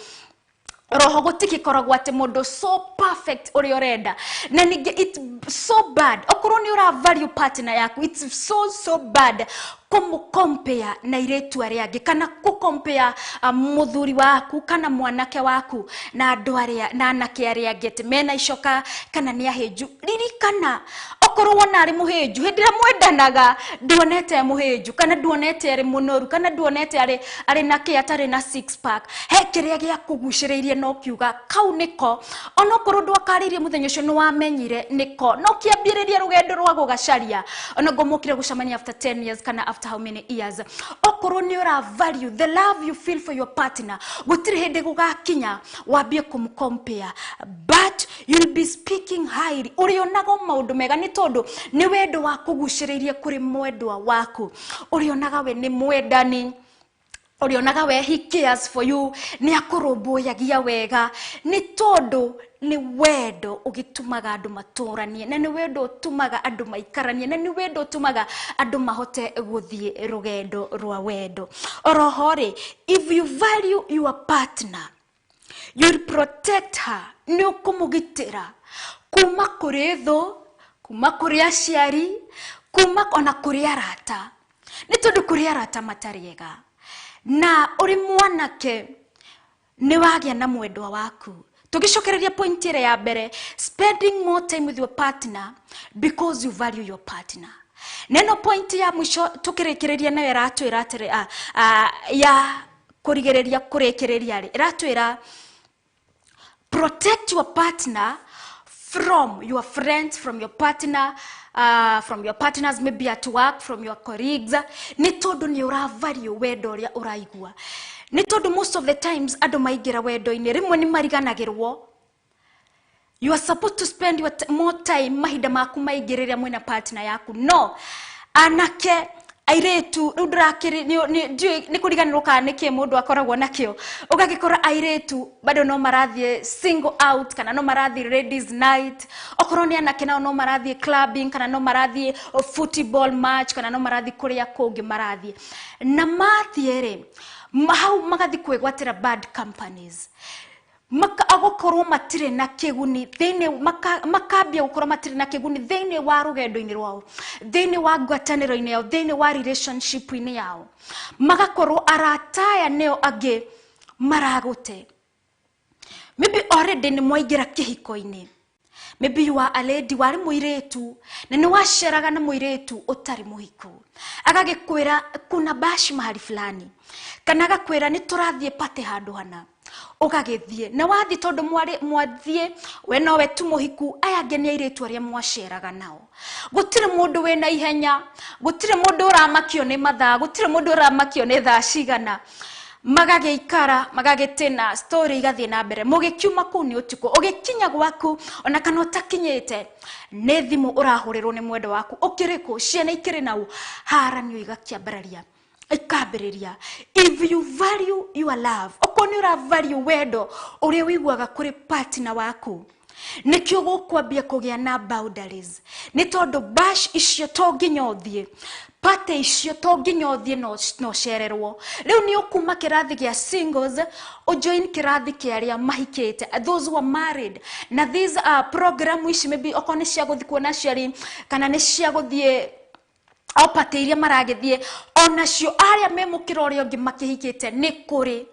roho gũtigĩkoragwo atĩ mũndũ so perfect ũrĩa ũrenda. Na ningĩ it's so bad, okorwo nĩ ũra value partner yaku, it's so so bad kũmũ compare na irĩtu arĩa angĩ kana kũ compare mũthuri waku kana mwanake waku na andũ arĩa na anake arĩa angĩ atĩ mena icoka kana nĩ ahĩnju. Ririkana, okorwo wona arĩ mũhĩnju, hĩndĩ ĩrĩa mwendanaga nduonete mũhĩnju kana nduonete arĩ mũnoru kana nduonete arĩ na kĩ, atarĩ na six pack. He kĩrĩa gĩakũgucĩrĩirie na ũkiuga kau nĩko. Onokorwo ndwakarĩirie mũthenya ũcio, nĩ wamenyire nĩko, no kĩambĩrĩria rũgendo rwa gũgacaria, ona ngomũkire gũcemania after 10 years kana after how many years. Okorwo nĩ ũra value the love you feel for your partner, gũtirĩ hĩndĩ gũgakinya wambie kũmũ compare, but you'll be speaking highly. Ũrĩonaga maũndũ mega nĩ tondũ nĩ wendo wa kũgucĩrĩirie kũrĩ mwendwa waku. Ũrĩonaga we nĩ mwendani, ũrĩonaga we he cares for you, nĩ akũrũmbũyagia wega, nĩ tondũ nĩ wendo ũgĩtũmaga andũ matũranie, na nĩ wendo ũtũmaga andũ maikaranie, na nĩ wendo ũtũmaga andũ mahote gũthiĩ rũgendo rwa wendo. Oroho rĩ, if you value your partner, you'll protect her. Nĩ ũkũmũgitĩra kuma kũrĩ thũ, kuma kũrĩ aciari, kuma ona kũrĩ arata, nĩ tondũ kũrĩ arata matarĩ ega. Na ũrĩ mwanake nĩ wagĩa na mwendwa waku, tũgĩcokereria point ĩrĩa ya mbere, spending more time with your partner because you value your partner. Neno point ya mũico tũkĩrĩkĩrĩria nayo ĩratwĩra atĩrĩ, ya kũrigĩrĩria kũrĩkĩrĩria rĩ, ĩratwĩra protect your partner from your friends, from your partner, from your partners maybe at work, from your colleagues, nĩ tondũ nĩ ũra value wendo ũrĩa ũraigua. Nĩ tondũ most of the times andũ maingĩra wendo-inĩ rĩmwe nĩ mariganagĩrwo you are supposed to spend your more time, mahinda maku maingĩ rĩrĩa mwĩna partner yaku. No anake Airĩtu rĩu ndĩrakĩrĩ ndiũĩ nĩ kũriganĩrwo kana nĩkĩ mũndũ akoragwo nakĩo, ũgagĩkora airĩtu bado no marathiĩ single out kana no marathiĩ ladies night. Okorwo nĩ anake nao no marathiĩ clubbing kana no marathiĩ football match kana no marathiĩ kũrĩa kũngĩ marathiĩ, na mathiĩ rĩ, hau magathiĩ kwĩgwatĩra bad companies, agũkorwo matirĩ na kĩguni thĩinĩ, makambia gũkorwo matirĩ na kĩguni thĩinĩ wa rũgendo-inĩ rwao, thĩinĩ wa ngwatanĩro-inĩ yao, thĩinĩ wa relationship-inĩ yao. Magakorwo arata aya nĩo angĩ maragũte. Maybe already nĩ mwaingĩra kĩhiko-inĩ, maybe you are a lady, warĩ mũirĩtu na nĩ waceraga na mũirĩtu ũtarĩ mũhiku, agagĩkwĩra kuna bash mahali fulani, kana agakwĩra nĩ tũrathiĩ party handũ hana, ũgagĩthiĩ. Na wathiĩ, tondũ mwarĩ mwathiĩ we nowe tu mũhiku, aya angĩ nĩ airĩtu arĩa mwaceraga nao. Gũtirĩ mũndũ wĩna ihenya, gũtirĩ mũndũ ũramakio nĩ mathaa, gũtirĩ mũndũ ũramakio nĩ thaa cigana. Magagĩikara, magagĩtĩna, story igathiĩ na mbere. Mũgĩkiuma kũu nĩ ũtukũ, ũgĩkinya gwaku ona kana ũtakinyĩte, nĩ thimũ ũrahũrĩrwo nĩ mwendo waku: "Ũkĩrĩ kũ? Ciana ikĩrĩ nau?" Haranio igakĩambararia, ikambĩrĩria. If you value your love, okorwo nĩ ũra value wendo ũrĩa ũiguaga kũrĩ partner waku, nĩkĩo gũkwambia kũgĩa na boundaries, nĩ tondũ bash icio to nginya ũthiĩ, party icio to nginya ũthiĩ, no ũcererwo. Rĩu nĩ ũkuma kĩrathi gĩa singles, ũjoin kĩrathi kĩa arĩa mahikĩte, those who are married. Na these program ici, maybe okorwo nĩ cia gũthiĩ kuona aciari kana nĩ cia gũthiĩ o party iria maragĩthiĩ onacio, arĩa me mũkĩra ũrĩa ũngĩ makĩhikĩte, nĩ kũrĩ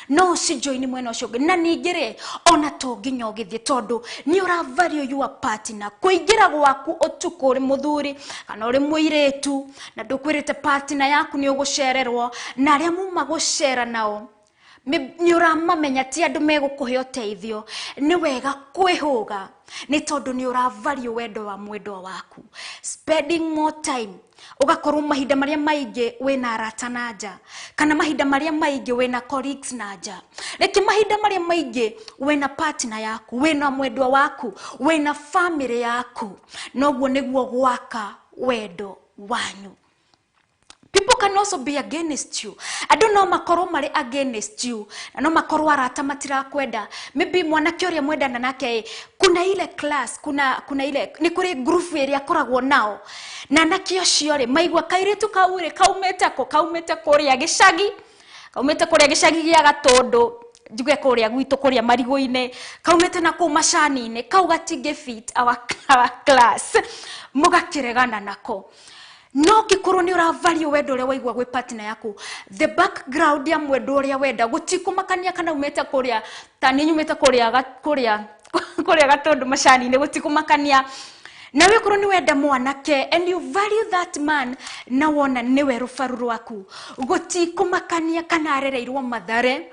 no ũcijoini mwena ũcio ũngĩ. Na ningĩ rĩ, ona to nginya ũgĩthiĩ, tondũ nĩ ũra value your partner. Kũingĩra gwaku ũtukũ ũrĩ mũthuri kana ũrĩ mũirĩtu na ndũkwĩrĩte partner yaku nĩ ũgũcererwo, na arĩa muma gũcera nao nĩ ũramamenya ti andũ megũkũhe ũteithio, nĩ wega kwĩhũga, nĩ tondũ nĩ ũra value wendo wa mwendwa waku. Spending more time, ũgakorwo mahinda marĩa maingĩ wĩna arata na nja, kana mahinda marĩa maingĩ wĩna colleagues na nja. Reke mahinda marĩa maingĩ wĩna partner yaku, wĩna mwendwa waku, wĩna family yaku. Noguo nĩguo gwaka wendo wanyu. People can also be against you. Andũ no makorwo marĩ against you, na no makorwo arata matirakwenda. Maybe mwanake ũrĩa mwendana nake, kuna ile class, kuna ile nĩ kũrĩ group ĩrĩa akoragwo nao, na anake ũcio rĩ, maigua kairĩtu kau rĩ, kaumĩte kũ? Kaumĩte kũrĩa gĩcagi, kaumĩte kũrĩa gĩcagi gĩa Gatũndũ, njuge kũrĩa gwitũ, kũrĩa marigũ-inĩ, kaumĩte na kũu macani-inĩ, kau gatingĩ fit our class. Mũgakĩregana nako. No ngĩkorwo nĩ ũra value wendo ũrĩa waigua gwĩ partner yaku, the background ya mwendo ũrĩa wenda gũtikũmakania kana umĩte kũrĩa, ta niĩ nyumĩte kũrĩa kũrĩa Gatũndũ macani-inĩ, gũtikũmakania. Na we korwo nĩ wenda mwanake and you value that man, na wona nĩwe rũbaru rwaku, gũtikũmakania kana arereirwo Mathare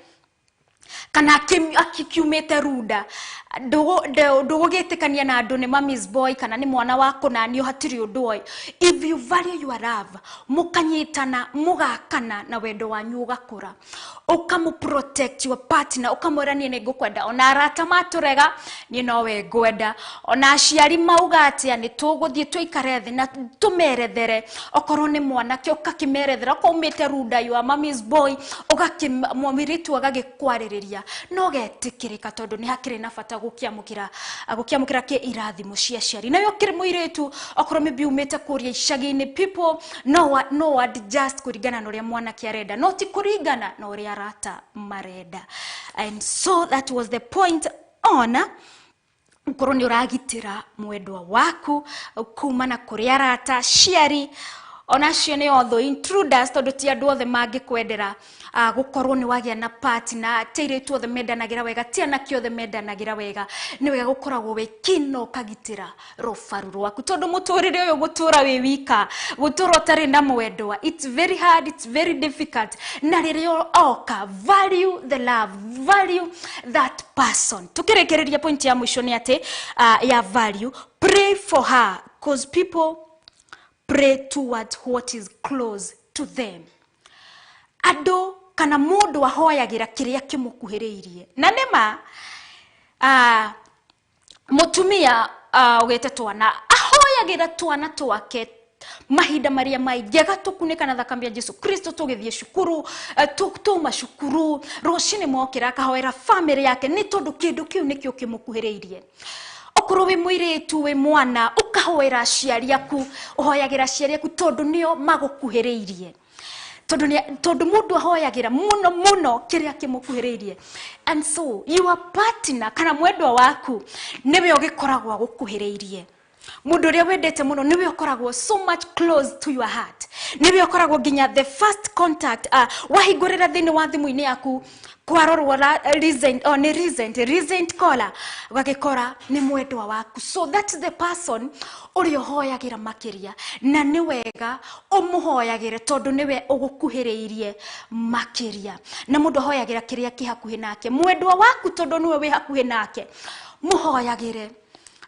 kana akiumĩte Runda. Ndũgũgĩtĩkania na andũ nĩ mommy's boy kana nĩ mwana wa kũnanio, hatirĩ ũndũ oĩ. If you value your love, mũkanyitana, mũgakana, na wendo wanyu ũgakũra. Ũkamũ protect your partner, ũkamwĩra, "Niĩ nĩ ngũkwenda, ona arata matũrega, niĩ nowe ngwenda. Ona aciari mauga atĩa, nĩ tũgũthiĩ tũikare thĩ na tũmerethere." Okorwo nĩ mwanake, ũgakĩmerethera okorwo umĩte Runda, you are mommy's boy, ũgakĩmũirĩtu agagĩkwarĩrĩria no getĩkĩrĩka, tondũ nĩ hakĩrĩ na bata gũkĩamũkĩra kĩ irathimo cia aciari. Nawe ũkĩrĩ mũirĩtu, okorwo maybe umĩte kũrĩa icagi-inĩ, people no adjust kũringana na ũrĩa mwanake arenda, no ti kũringana na ũrĩa arata marenda. And so that was the point on ũkorwo nĩ ũragitĩra mwendwa waku kumana kũrĩ arata, aciari, onacio nĩ otho intruders, tondũ ti andũ othe mangĩkwendera gũkorwo nĩ wagĩa na partner. Ti airĩtu othe mendanagĩra wega, ti anake othe mendanagĩra wega. Nĩ wega gũkoragwo wĩ keen na ũkagitĩra rũbaru rwaku, tondũ mũtũrĩre ũyũ, gũtũra wĩ wika, gũtũra ũtarĩ na mwendwa, it's very hard, it's very difficult. Na rĩrĩa oka, value the love, value that person. Tukĩrĩkĩrĩria, point ya mũico nĩ atĩ ya value, pray for her, 'cause people pray towards what is close to them. Andũ kana mũndũ ahoyagĩra kĩrĩa kĩmũkuhĩrĩirie. Na nĩma mũtumia ũgĩte twana ahoyagĩra twana twake. Mahinda marĩa maingĩ agatũkunĩka na thakame ya Jesu Kristo. Tũgĩthiĩ cukuru, tuma cukuru rũcinĩ, mokĩra akahoera famĩlĩ yake, nĩ tondũ kĩndũ kĩu nĩkĩo kĩmũkuhĩrĩirie. Okorwo wĩ mũirĩtu, wĩ mwana, ũkahoera aciari aku, ũhoyagĩra aciari aku tondũ nĩo magũkuhĩrĩirie, tondũ mũndũ ahoyagĩra mũno mũno kĩrĩa kĩmũkuhĩrĩirie. And so your partner kana mwendwa waku nĩwe ũgĩkoragwo agũkuhĩrĩirie. Mũndũ ũrĩa wendete mũno nĩwe ũkoragwo so much close to your heart, nĩwe ũkoragwo nginya the first contact. Wahingũrĩra thĩinĩ wa thimũ-inĩ yaku, kwarorwo recent, oh, nĩ recent caller, ũgagĩkora nĩ mwendwa waku. So that's the person ũrĩa ũhoyagĩra makĩria, na nĩ wega ũmũhoyagĩre tondũ nĩwe ũgũkuhĩrĩirie makĩria. Na mũndũ ahoyagĩra kĩrĩa kĩ hakuhĩ nake. Mwendwa waku, tondũ nĩwe wĩ hakuhĩ nake, mũhoyagĩre,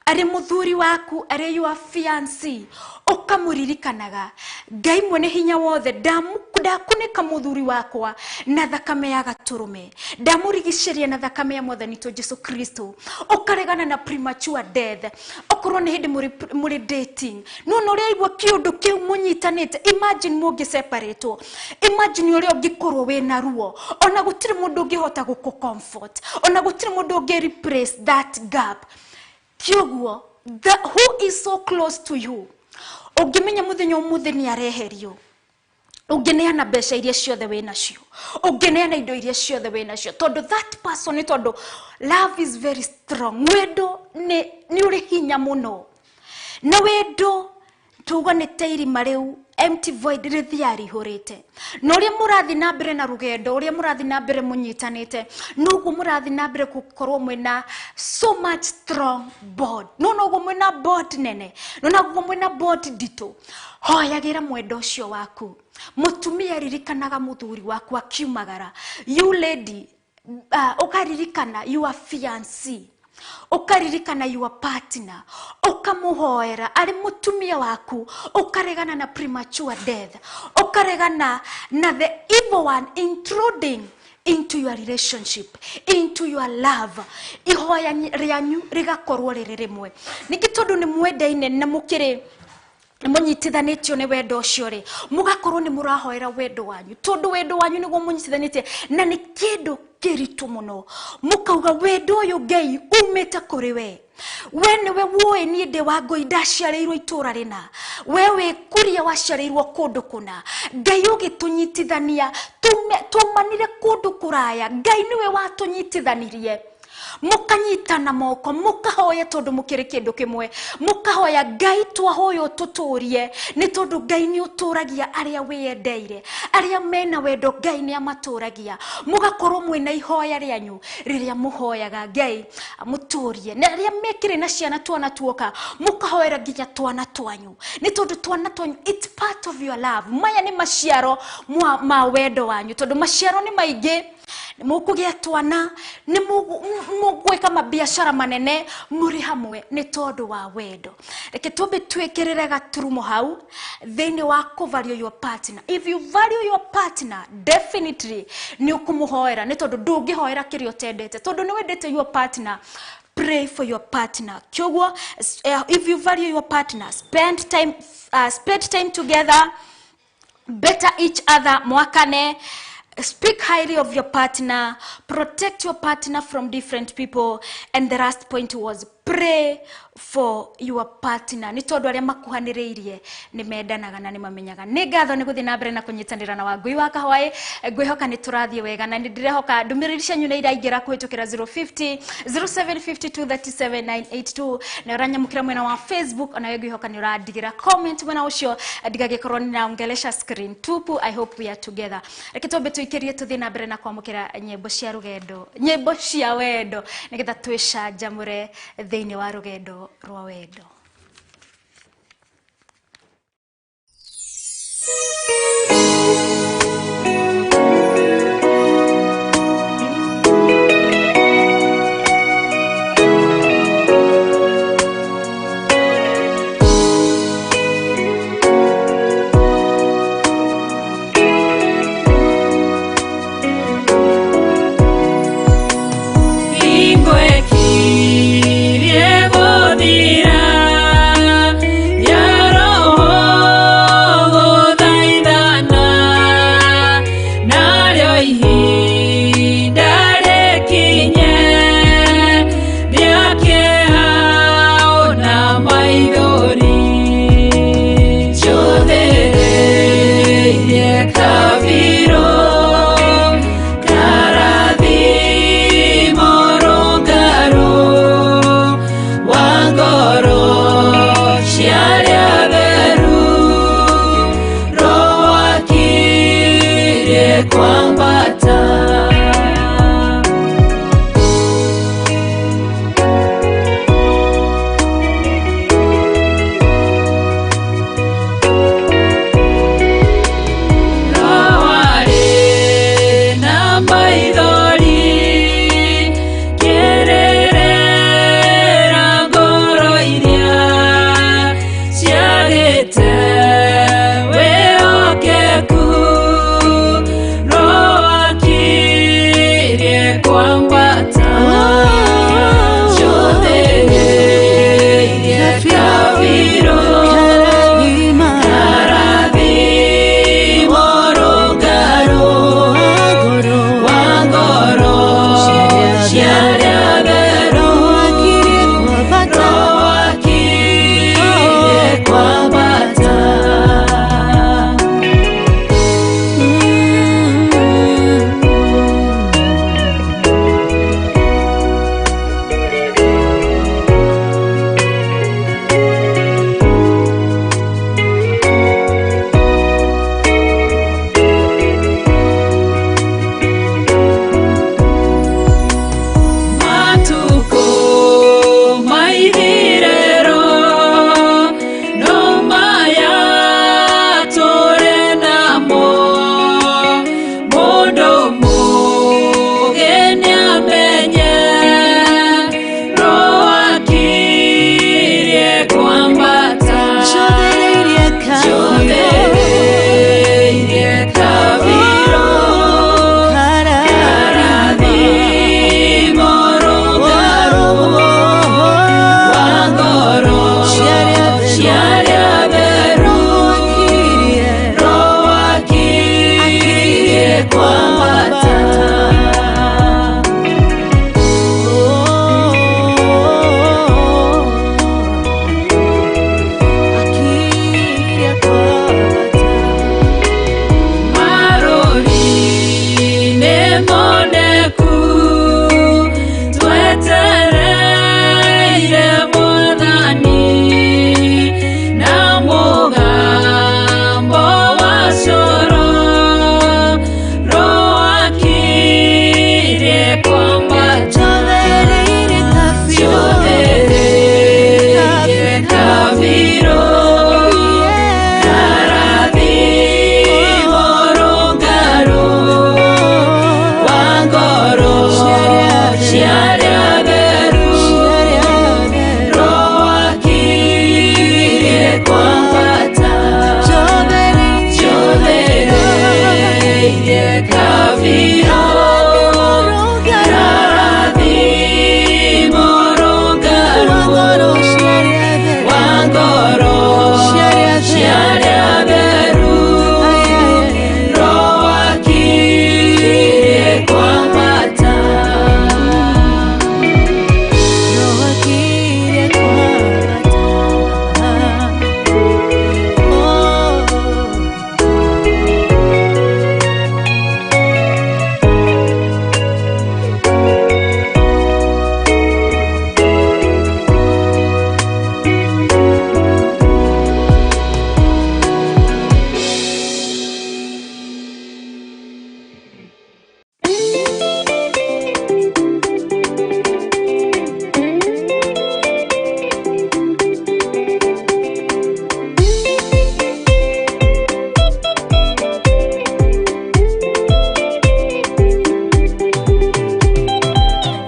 arĩ mũthuri waku, arĩ your fiancé, ũkamũririkanaga. Ngai mwene hinya wothe, ndakunĩka mũthuri wakwa na thakame ya gatũrũme, ndamũrigicĩria na thakame ya Mwathani witũ Jesu Kristo. Ũkaregana na premature death. Okorwo nĩ hĩndĩ mũrĩ dating, nona ũrĩa igua kĩũndũ kĩu mũnyitanĩte, imagine mũngĩ separatwo, imagine ũrĩa ũngĩkorwo wĩna ruo. Ona gũtirĩ mũndũ ũngĩhota gũkũ comfort, ona gũtirĩ mũndũ ũngĩ replace that gap. Kĩoguo the who is so close to you, ũngĩmenya mũthenya ũmũthĩ nĩ areherio, ũngĩneana mbeca iria ciothe wĩ nacio, ũngĩneana indo iria ciothe wĩ nacio, tondũ that person, nĩ tondũ love is very strong. Wendo nĩ ũrĩ hinya mũno, na wendo tuga nĩ ta irima rĩu, empty void, rĩthiaga rihũrĩte. Na ũrĩa mũrathiĩ na mbere na rũgendo, ũrĩa mũrathiĩ na mbere mũnyitanĩte, noguo mũrathiĩ na mbere gũkorwo mwĩna so much strong bond. No noguo mwĩna bond nene, no noguo mwĩna bond nditũ. Hoyagĩra mwendo ũcio waku. Mũtumia, ririkanaga mũthuri waku akiumagara. You lady, ũkaririkana your fiancé, ũkaririkana your partner, ũkamũhoera arĩ mũtumia waku, ũkaregana na premature death, ũkaregana na the evil one intruding into your relationship, into your love. Ihoya rĩanyu rĩgakorwo rĩrĩ rĩmwe. Ningĩ tondũ nĩ mwendaine na mũkĩrĩ mũnyitithanĩtio nĩ wendo ũcio rĩ, mũgakorwo nĩ mũrahoera wendo wanyu, tondũ wendo wanyu nĩguo mũnyitithanĩtie, na nĩ kĩndũ kĩritũ mũno. Mũkauga, "Wendo ũyũ, Ngai, umĩte kũrĩ we. We nĩwe wũĩ niĩ ndĩ wa ngũi, ndaciarĩirwo itũra rĩna, we wĩ kuria waciarĩirwo kũndũ kũna. Ngai ũgĩtũnyitithania, tumanire kũndũ kũraya. Ngai nĩwe watũnyitithanirie." Mũkanyitana moko, mũkahoya tondũ mũkĩrĩ kĩndũ kĩmwe. Mũkahoya, "Ngai, twahoya ũtũtũrie," nĩ tondũ Ngai nĩ ũtũragia arĩa wĩyendeire. Arĩa mena wendo, Ngai nĩ amatũragia. Mũgakorwo mwĩna ihoya rĩanyu rĩrĩa mũhoyaga Ngai amũtũrie. Na arĩa mekĩrĩ na ciana, twana tuoka, mũkahoera nginya twana twanyu, nĩ tondũ twana twanyu, it's part of your love. Maya nĩ maciaro ma wendo wanyu, tondũ maciaro nĩ maingĩ. Nĩ mũkũgĩa twana, nĩ mũgwĩka mabiacara manene mũrĩ hamwe nĩ tondũ wa wendo. Reke twambe twĩkĩrĩre gaturumo hau thĩinĩ wa kũ value your partner. If you value your partner, definitely nĩ ũkũmũhoera, nĩ tondũ ndũngĩhoera kĩrĩa ũtendete. Tondũ nĩ wendete your partner, pray for your partner. Kĩoguo if you value your partner, spend time together, better each other, mwakane, speak highly of your partner, protect your partner from different people, and the last point was pray for your partner, nĩ tondũ arĩa makuhanĩrĩirie nĩ mendanaga na nĩ mamenyaga. Nĩ ngatho nĩ gũthiĩ na mbere na kũnyitanĩra na Wangui wa Kahwaĩ. Ngwĩhoka nĩ tũrathiĩ wega, na nĩ ndĩrehoka ndũmĩrĩri cianyu nĩ iraingĩra kũhĩtũkĩra 050 0752 37982, na ũranyamũkĩra mwena wa Facebook. Onawe ngwĩhoka nĩ ũrandigĩra comment mwena ũcio, ndigagĩkorwo nĩnaongelesha screen tupu. I hope we are together. Reke twambe tũikĩrie, tũthiĩ na mbere na kwamũkĩra nyĩmbo cia rũgendo, nyĩmbo cia wendo, nĩgetha twĩcanjamũre thĩinĩ wa rũgendo rwa wendo. Hingo ĩkirie gũthira. Kwambata. Roarĩ na maithori kĩrĩrĩra ngoro iria ciagĩte wĩhokeku rũakirie kwambata cũthĩrĩirie kabirũ karathimo rũngarũ wa ngoro cia arĩa atheru rũakirie kwambata. Matukũ maithirĩro no maya tũrĩ namo mũndũ mũũgĩ nĩamenye rũakirie kwambata cũthĩrĩirie kabirũ karathimo rũngarũ wa ngoro cia arĩa atheru rũakirie kwambata. Marũri nĩ moneku twetereire Mwathani na mũgambo wa coro rũakirie kwambata cũthĩrĩirie kabirũ karathimo rũngarũ wa ngoro cia arĩa atheru rũakirie kwambata cũthĩrĩirie kabirũ karathimo rũngarũ wa ngoro cia arĩa atheru rũakirie kwambata.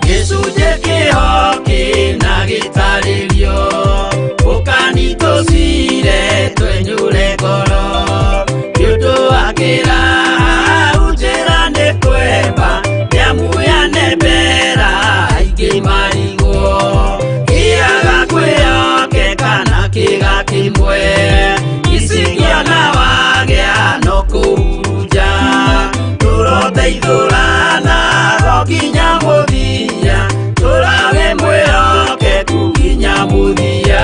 Gĩcunjĩ kĩho kĩna gĩtarĩrio ũkani tũcire twenyũre ngoro nĩ ũndũ wa kĩra hau njĩra nĩ kwemba nĩamu yanembera aingĩ marigwo kĩaga kwĩyoke kana kĩga kĩmwe icingĩona wagĩa no kũhurunja tũroteithũrana go nginya mũthia tũrawe mwĩhokeku nginya mũthia.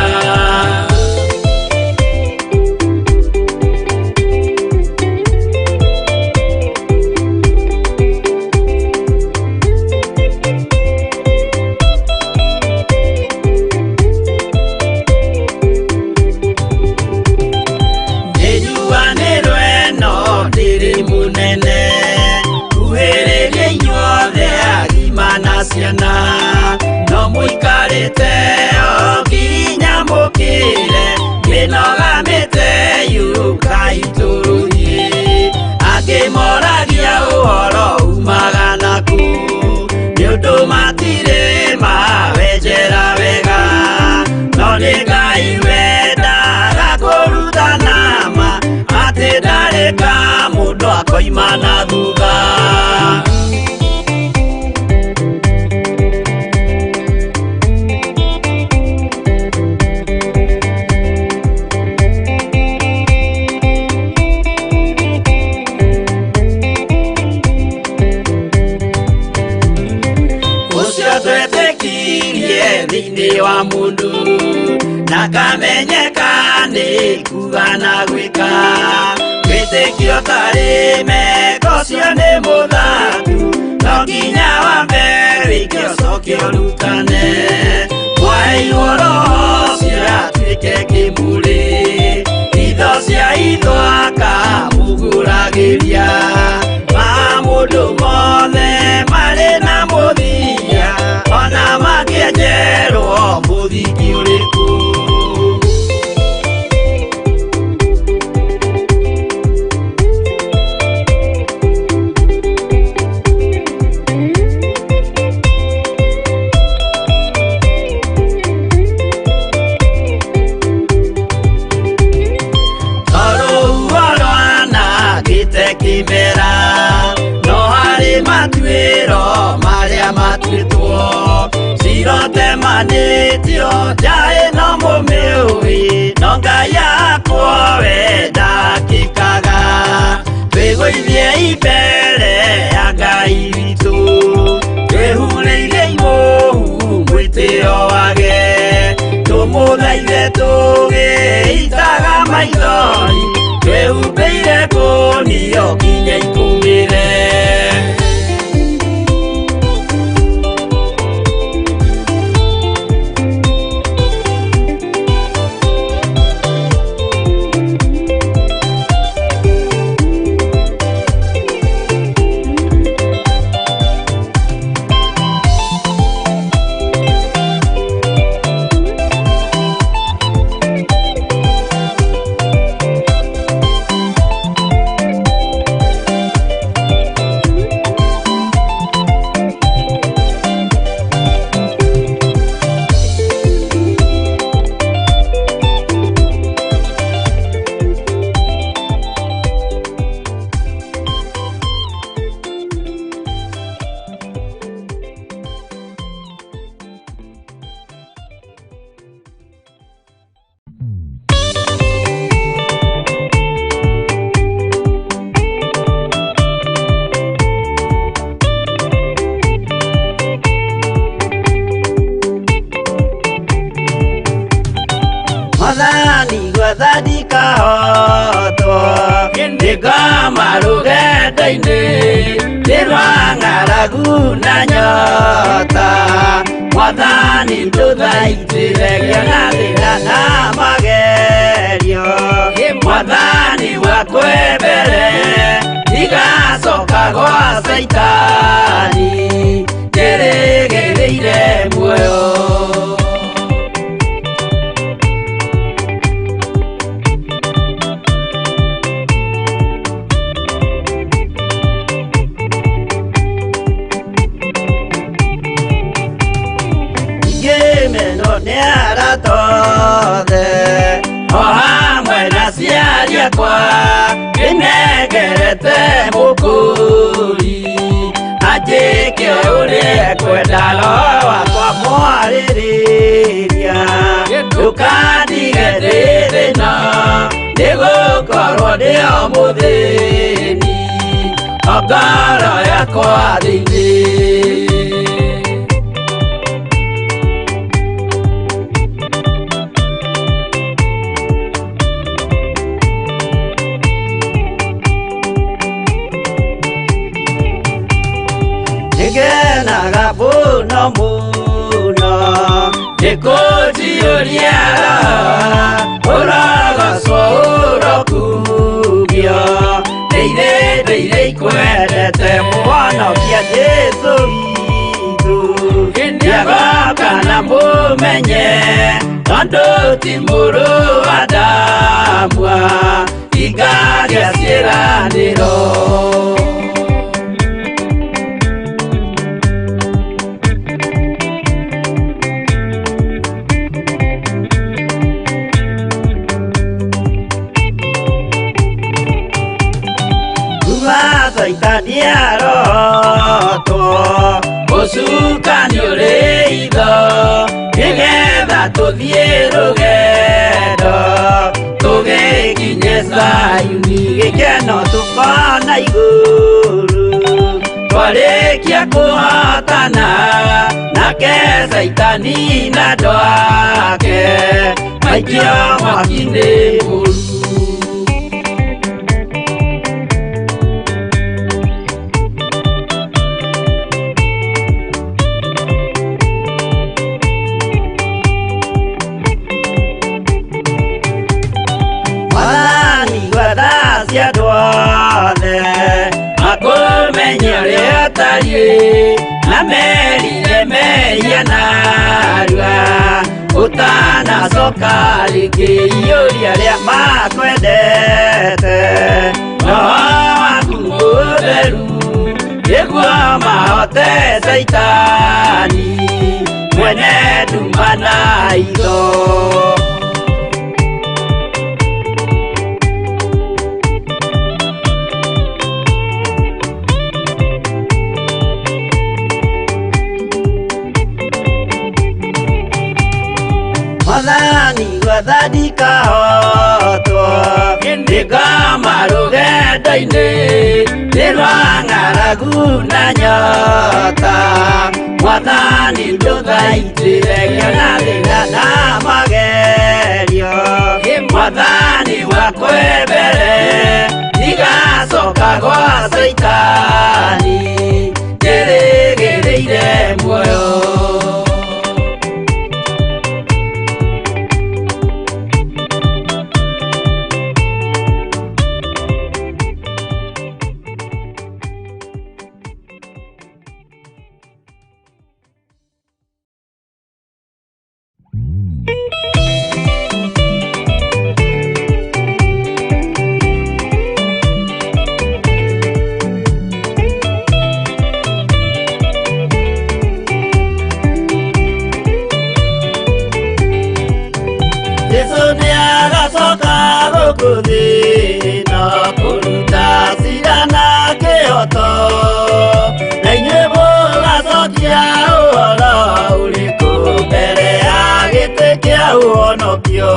Nĩnjuanĩrwo ĩno ndĩrĩ mũnene. mĩte o nginya mũkĩre mĩnoga mĩte yũkai tũrũthiĩ angĩ moragia ũhoro umaga naku nĩ ũndũ matirĩ mawenjera wega no nĩ Ngai wendaga kũrutana ma atĩ ndarĩ ka mũndũ akoima na thutha. Ũcio twetĩkirie thĩinĩ wa mũndũ na kamenyeka nĩ kuga na gwĩka wĩtĩkio tarĩ meko ũcio nĩ mũthangu no nginya wambe wĩke ũcoke ũrutane mwaheirwo roho ũcio atuĩke kĩmũrĩ itho cia itho akamũgũragĩria ma mũndũ mothe marĩ na mũthia ona mangĩenjerwo mũthingi ũrĩkũ. Tondũ rwanangĩte kĩmera no harĩ matuĩro marĩa matuĩtwo cirotemanĩtio njaĩ no mũmĩũĩ no Ngai akwo we ndakĩkaga twĩgũithie mbere ya Ngai witũ twĩhurĩire imũhu mwĩtĩo wage tũmũthaithe tũgĩitaga maithori twĩhumbĩire kũnio nginya ikũmĩre. Mwathani gwetha ndikahotwo ndĩngoma rũgendo-inĩ nĩ rwa ng'aragu na nyota Mwathani ndũthaitĩre ngĩona thĩna na magerio Mwathani wakwembere ndigacoka gwa Caitani ndĩrĩgĩrĩire muoyo. Ngĩmenwo nĩ arata othe o hamwe na aciari akwa ndĩnengerete mũkũri anjĩke ũrĩa ekwenda roho wakwa mwarĩrĩria ndũkandige ndĩ thĩna nĩgũkorwo ndĩ o mũthĩni o ngoro yakwa thĩinĩ. Nĩngenaga mũno mũno nĩkũnjiyũria ũrogocwo ũrokugio ndĩire ndĩire ikwendete mũhonokia Jesũ witũ nĩagoka na mũmĩrĩ. makũmenye tondũ ti mũrũ wa Adamu ingagia ciĩranĩro. Saitani arotwo ũcukani ũrĩ itho nĩgetha tũthiĩ rũgendo tũgĩkinye Zayuni gĩkeno tũkona igũrũ twarĩkia kũhotana nake Saitani na andũ ake maikio mwaki-inĩ mũru. Makũmenye ũrĩa ũtariĩ na merire mehia narua ũtanacoka rĩngĩ iyũria arĩa makwendete roho waku mũtheru nĩguo mahote Saitani mwene nduma na itho. Mwathani gwathani kahotwo nĩngoma rũgendo-inĩ nĩ rwa ng'aragu na nyota Mwathani ndũthaitĩre ngĩona thĩna na magerio Mwathani wakwa mbere ndigacoka gwa Saitani njĩrĩgĩrĩire muoyo. Jesu nĩagacoka gũkũ thĩ na kũruta cira na kĩhooto na inyuĩ mũgacokia ũhoro ũrĩkũ mbere ya gĩtĩ kĩa ũhonokio.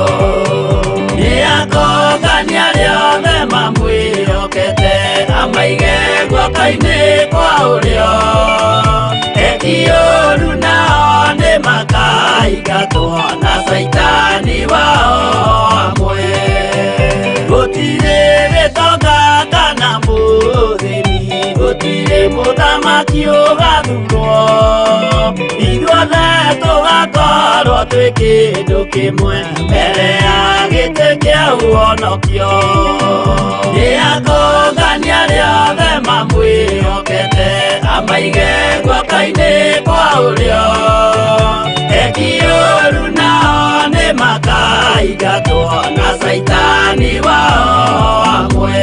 Nĩakongania arĩa othe mamwĩhokete amaige guoko-inĩ kwa ũrĩo eki ũũru nao nĩmakaingatwo na Saitani wao amwe. Gũtirĩ gĩtonga kana mũthĩni gũtirĩ mũthamaki ũgathurwo ithuothe tũgakorwo twĩ kĩndũ kĩmwe mbere ya gĩtĩ kĩa ũhonokio. Nĩakongania arĩa othe mamwĩhokete amaige guoko-inĩ kwa ũrĩo eki ũũru nao nĩmakaingatwo na Saitani wao amwe.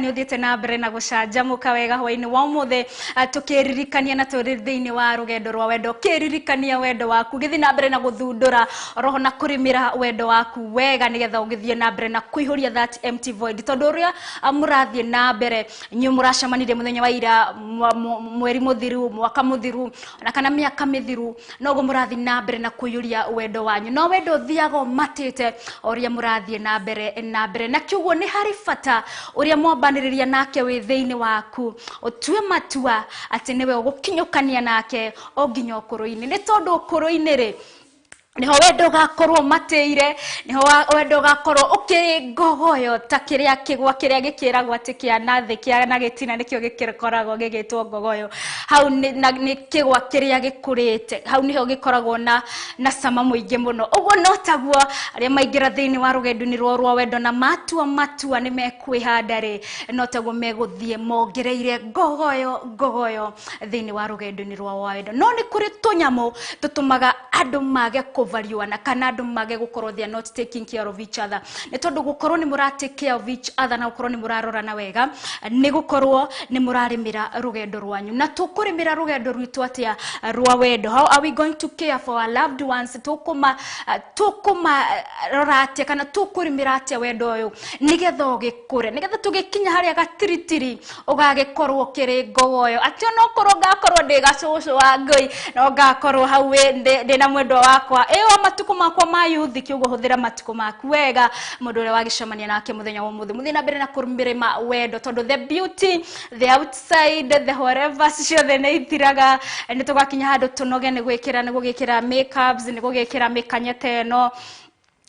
Uthiĩte na mbere na gũcanjamũka wega hwaĩ-inĩ wa ũmũthĩ tũkĩririkania na tũrĩ thĩinĩ wa rũgendo rwa wendo kĩririkania wendo waku gĩthiĩ na mbere na gũthundũra oroho na kũrĩmĩra wendo waku wega nĩgetha ũgĩthiĩ na mbere na kũihũria that empty void tondũ ũrĩa mũrathiĩ na mbere inyuĩ mũracemanirie mũthenya wa ira mweri mũthiru mwaka mũthiru na kana mĩaka mĩthiru noguo mũrathiĩ na mbere na kũiyũria wendo wanyu no wendo ũthiaga ũmatĩte ũrĩa mũrathiĩ na mbere na kiugo nĩ harĩ bata ũrĩa mwambanĩrĩria nake wĩ thĩinĩ waku ũtue matua atĩ nĩwe ũgũkinyũkania nake o nginya ũkũrũ-inĩ nĩ tondũ ũkũrũ-inĩ rĩ Niho wendo ũgakorwo matĩire, niho wendo ũgakorwo ũkĩrĩ ngogoyo ta kĩrĩa kĩgwa kĩrĩa gĩkĩragwo atĩ kĩa nathĩ kĩa na gĩtina nĩkĩo gĩkoragwo gĩgĩtwo ngogoyo. Hau nĩ kĩgwa kĩrĩa gĩkũrĩte, hau niho gĩkoragwo na cama mũingĩ mũno. Ũguo no taguo arĩa maingĩra thĩinĩ wa rũgendo-inĩ rwao rwa wendo na matua matua nĩ mekwĩhanda rĩ, no taguo megũthiĩ mongereire ngogoyo ngogoyo thĩinĩ wa rũgendo-inĩ rwao wa wendo. No nĩ kũrĩ tũnyamũ tũtũmaga andũ mage kũvariwana kana andũ mage gũkorwo they are not taking care of each other. Nĩ tondũ gũkorwo nĩ mũra take care of each other na gũkorwo nĩ mũrarorana wega, nĩ gũkorwo nĩ mũrarĩmĩra rũgendo rwanyu. Na tũkũrĩmĩra rũgendo rwitũ atĩa rwa wendo? How are we going to care for our loved ones? Tũkũma rora atĩa kana tũkũrĩmĩra atĩa wendo ũyũ nĩgetha ũgĩkũre, nĩgetha tũgĩkinya harĩa gatiritiri ũgagĩkorwo ũkĩrĩ ngogoyo, atĩ onokorwo ngakorwo ndĩ gacũcũ wa ngũi, no ngakorwo hau ndĩ na mwendwa wakwa ĩyo matukũ makwa ma yuthi. Kiugo hũthĩra matukũ maku wega. Mũndũ ũrĩa wagĩcemania nake mũthenya wa ũmũthĩ, mũthiĩ na mbere na kũrĩma wendo, tondũ the beauty, the outside, the whatever, ciothe nĩ ithiraga. Nĩ tũgakinya handũ tũnoge nĩ gwĩkĩra, nĩ gũgĩkĩra makeups, nĩ gũgĩkĩra mĩkanye ta ĩno.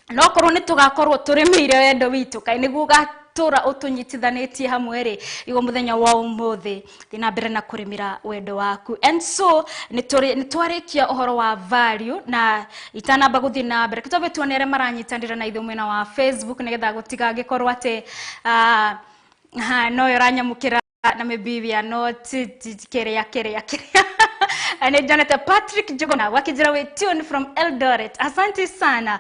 No korwo nĩ tũgakorwo tũrĩmĩire wendo witũ, kaĩ nĩguo ũgatũra ũtũnyitithanĩtie hamwe rĩ. Iguo mũthenya wa ũmũthĩ, thiĩ na mbere na kũrĩmĩra wendo waku. And so nĩ twarĩkia ũhoro wa value, na itanamba gũthiĩ na mbere, tũtwambe tuone arĩa maranyitanĩra na ithuĩ mwena wa Facebook, nĩgetha gũtigagĩkorwo atĩ noyo ũranyamũkĩra na maybe we are not kĩrĩa kĩrĩa kĩrĩa. Nĩ njonete Patrick Njuguna wakĩnjĩra we tune from Eldoret, asante sana.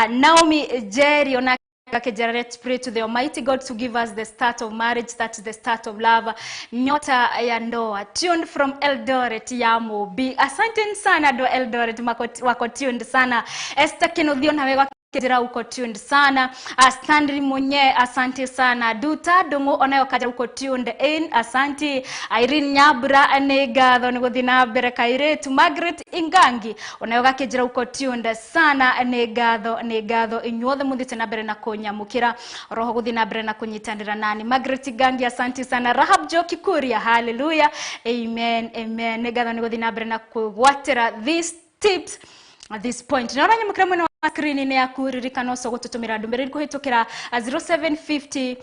Naomi Jerry ona akĩnjĩra, "Let's pray to the Almighty God to give us the start of marriage, that's the start of love, nyota ya ndoa, tuned from Eldoret ya Mobi." Asante sana andũ a Eldoret, wako tuned sana. Esther Kinuthio nawe Kijira uko tuned sana. Stanley Munye, asante sana. Duta Ndungu onayo kaja uko tuned in, asante. Irene Nyabura, nĩ ngatho nĩ gũthiĩ na mbere kairĩtu. Margaret Ingangi onayo gakĩnjĩra uko tuned sana, nĩ ngatho, nĩ ngatho inyuothe mũthiĩte na mbere na kũnyamũkĩra roho, gũthiĩ na mbere na kũnyitanĩra nani. Margaret Ingangi, asante sana. Rahab Joki Kuria, hallelujah, amen, amen. Nĩ ngatho nĩ gũthiĩ na mbere na kũgwatĩra these tips at this point. Na ũranyamũkĩra mwena wa screen-inĩ yaku, ririkana ũcio gũtũtũmĩra ndũmĩrĩri kũhĩtũkĩra 0750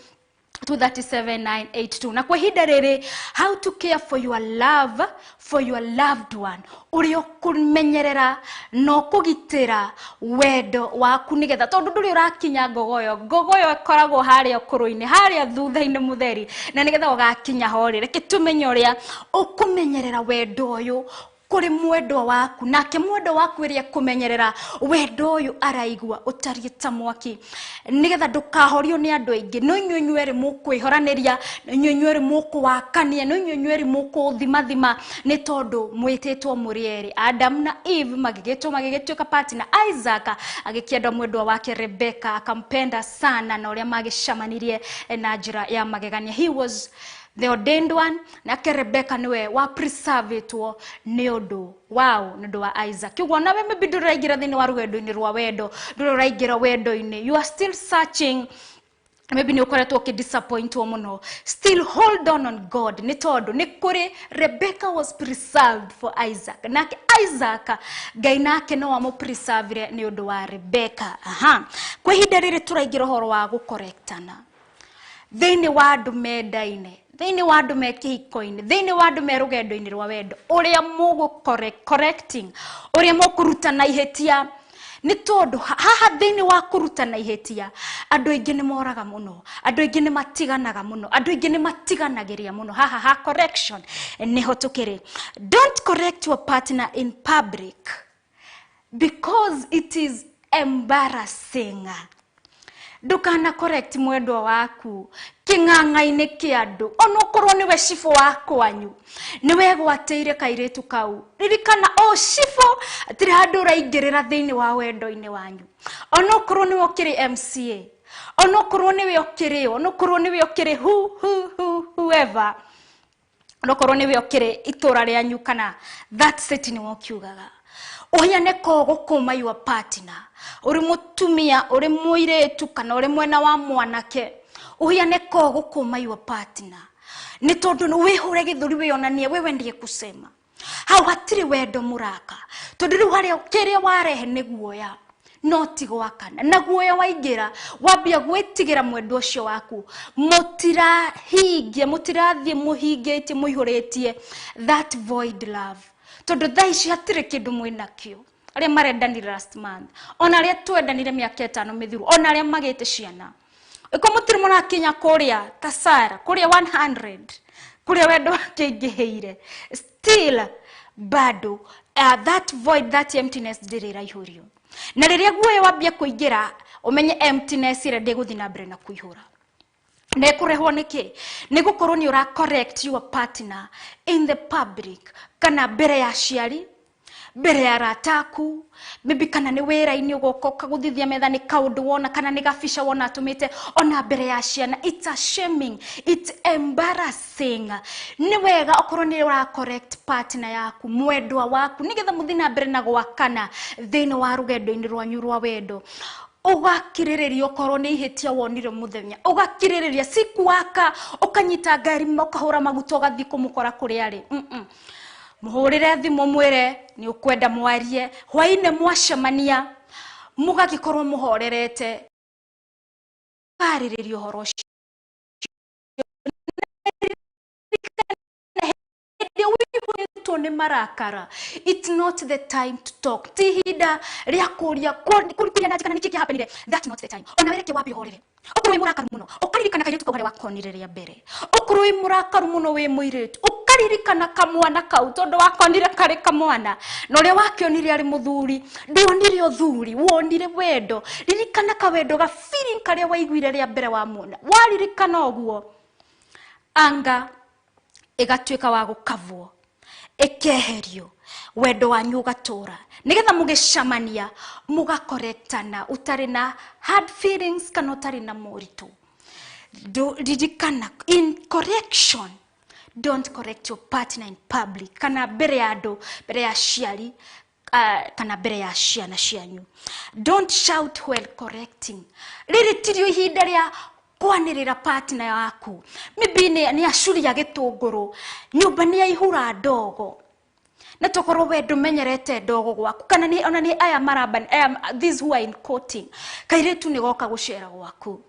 237982. Na kwa ihinda rĩrĩ, how to care for your love, for your loved one, ũrĩa ũkũmenyerera na ũkũgitĩra wendo waku, nĩgetha tondũ ndũrĩ ũrakinya ngogoyo, ngogoyo ĩkoragwo harĩa ũkũrũ-inĩ, harĩa thutha-inĩ mũtheri, na nĩgetha ũgakinya ho rĩ, reke tũmenye ũrĩa ũkũmenyerera wendo ũyũ kũrĩ mwendwa waku, nake mwendwa waku ĩrĩa kũmenyerera wendo ũyũ araigua ũtariĩ ta mwaki, nĩgetha ndũkahorio nĩ andũ aingĩ. No inyuĩ inyuerĩ mũkwĩhoranĩria, no inyuĩ inyuerĩ mũkũwakania, no inyuĩ inyuerĩ mũkũthimathima, nĩ tondũ mwĩtĩtwo mũrĩ erĩ. Adam na Eve magĩgĩtwo magĩgĩtuĩka party, na Isaac agĩkĩenda mwendwa wake Rebecca, akampenda sana, na ũrĩa magĩcemanirie na njĩra ya magegania. He was the ordained one, nake Rebecca niwe wa preservetwo nĩ ũndũ wow, nĩ ũndũ wa Isaac. Kĩguo nawe maybe ndũrĩ ũraingĩra thĩinĩ wa rũgendo-inĩ rwa wendo, ndũrĩ ũraingĩra wendo-inĩ, you are still searching, maybe nĩ ũkoretwo ũkĩdisappointwo mũno, still hold on God, nĩ tondũ nĩ kũrĩ Rebecca was preserved for Isaac, nake Isaac Ngai nake no amũpreservire nĩ ũndũ wa Rebecca. Aha, kwa ihinda rĩrĩ tũraingĩra ũhoro wa gũkorektana thĩinĩ wa andũ mendaine, thĩinĩ wa andũ me kĩhiko-inĩ, thĩinĩ wa andũ me rũgendo-inĩ rwa wendo, ũrĩa mũgũ correcting, ũrĩa mũkũrutana ihĩtia, nĩ tondũ haha thĩinĩ wa kũrutana ihĩtia andũ aingĩ nĩ moraga mũno, andũ aingĩ nĩ matiganaga mũno, andũ aingĩ nĩ matiganagĩria mũno. Haha ha correction nĩho tũkĩrĩ. Don't correct your partner in public because it is embarrassing. Ndũkana correct mwendwa waku kĩng'ang'a-inĩ kĩa andũ, onokorwo nĩwe cibũ wa kwanyu, nĩwe gwatĩire kairĩtu kau. Ririkana o cibũ hatirĩ handũ ũraingĩrĩra thĩinĩ wa wendo-inĩ wanyu. Onokorwo nĩwe ũkĩrĩ MCA, onokorwo nĩwe ũkĩrĩ, onokorwo nĩwe ũkĩrĩ who, whoever, onokorwo nĩwe ũkĩrĩ itũra rĩanyu kana that city, nĩwe ũkiugaga ũhiane ko gũkũma your partner, ũrĩ mũtumia, ũrĩ mũirĩtu, kana ũrĩ mwena wa mwanake, ũhiane ko gũkũma your partner, nĩ tondũ wĩhũre gĩthũri, wĩonanie wewe ndiye kusema. Hau hatirĩ wendo mũraka. Tondu riu haria kiria warehe ni guoya no ti gwakana, na guoya waingira wambia gwitigira mwendwa ucio waku, mutirahingia, mutirathie muhingitie muihuritie that void love, tondu thaa ici hatiri kindu mwinakio. Aria marendanire last month, ona aria twendanire miaka 5 mithiru, ona aria magite ciana, iko mutiri murakinya kuria ta Sara kuria 100 kuria wendo wakĩingĩhĩire, still bado that void, that emptiness ndĩrĩ ĩraihũrio. Na rĩrĩa guoya wambia kũingĩra, ũmenye emptiness ĩrĩa ndĩgũthiĩ na mbere na kũihũra. Na ĩkũrehwo nĩkĩ? Nĩ gũkorwo nĩ ũra correct your partner in the public, kana mbere ya aciari, mbere ya arata aku, maybe kana nĩ wĩra-inĩ ũgoka ũkagũthithia metha nĩ kaũndũ wona, kana nĩ gabica wona atũmĩte, ona mbere ya ciana. It's a shaming, it's embarrassing. Nĩ wega okorwo nĩ ũra correct partner yaku, mwendwa waku, nĩgetha mũthiĩ na mbere na gwakana thĩinĩ wa rũgendo-inĩ rwanyu rwa wendo. Ũgakirĩrĩria okorwo nĩ ihĩtia wonire mũthenya, ũgakirĩrĩria, si kuwaka ũkanyita ngari ũkahũra maguta ũgathiĩ kũmũkora kũrĩa arĩ. Muhũrĩre thimũ mwĩre nĩ ũkwenda mwarie, hwainĩ mwacemania mũgagĩkorwo mũhorerete, karĩrĩria ũhoro ũcio. Hĩndĩ ũihũrĩtwo nĩ marakara, it's not the time to talk. Ti ihinda rĩa kũria kũria na kana nĩkĩ kĩhapenire, that's not the time. Ona wee reke wambe ũhorere. Okorwo wĩ mũrakaru mũno, ũkaririkana kairĩtu kau harĩa wakonire rĩa mbere. Okorwo wĩ mũrakaru mũno wĩ mũirĩtu, ũkaririkana kamwana kau tondu wakonire karĩ kamwana, na ũrĩa wakĩonire arĩ mũthuri, ndwonire ũthuri, wonire wendo. Ririkana kawendo ga feeling karĩa waiguire rĩa mbere wamuona. Waririkana ũguo, anga ĩgatuĩka wa gũkavwo, ĩkeherio, wendo wanyu ũgatũra, nĩgetha mũgĩcemania mũgakorektana ũtarĩ na hard feelings kana ũtarĩ na moritũ. Ririkana, in correction, don't correct your partner in public, kana mbere ya andũ, mbere ya aciari, kana mbere ya ciana cianyu. Don't shout while correcting. Rĩrĩ tirio ihinda rĩa kwanĩrĩra partner yaku. Maybe nĩ acuria gĩtũngũrũ, nyũmba nĩ yaihũra ndogo, na tokorwo we ndũmenyerete ndogo gwaku, kana nĩ ona nĩ aya maramba, aya these who are in courting, kairĩtu nĩ goka gũcera gwaku,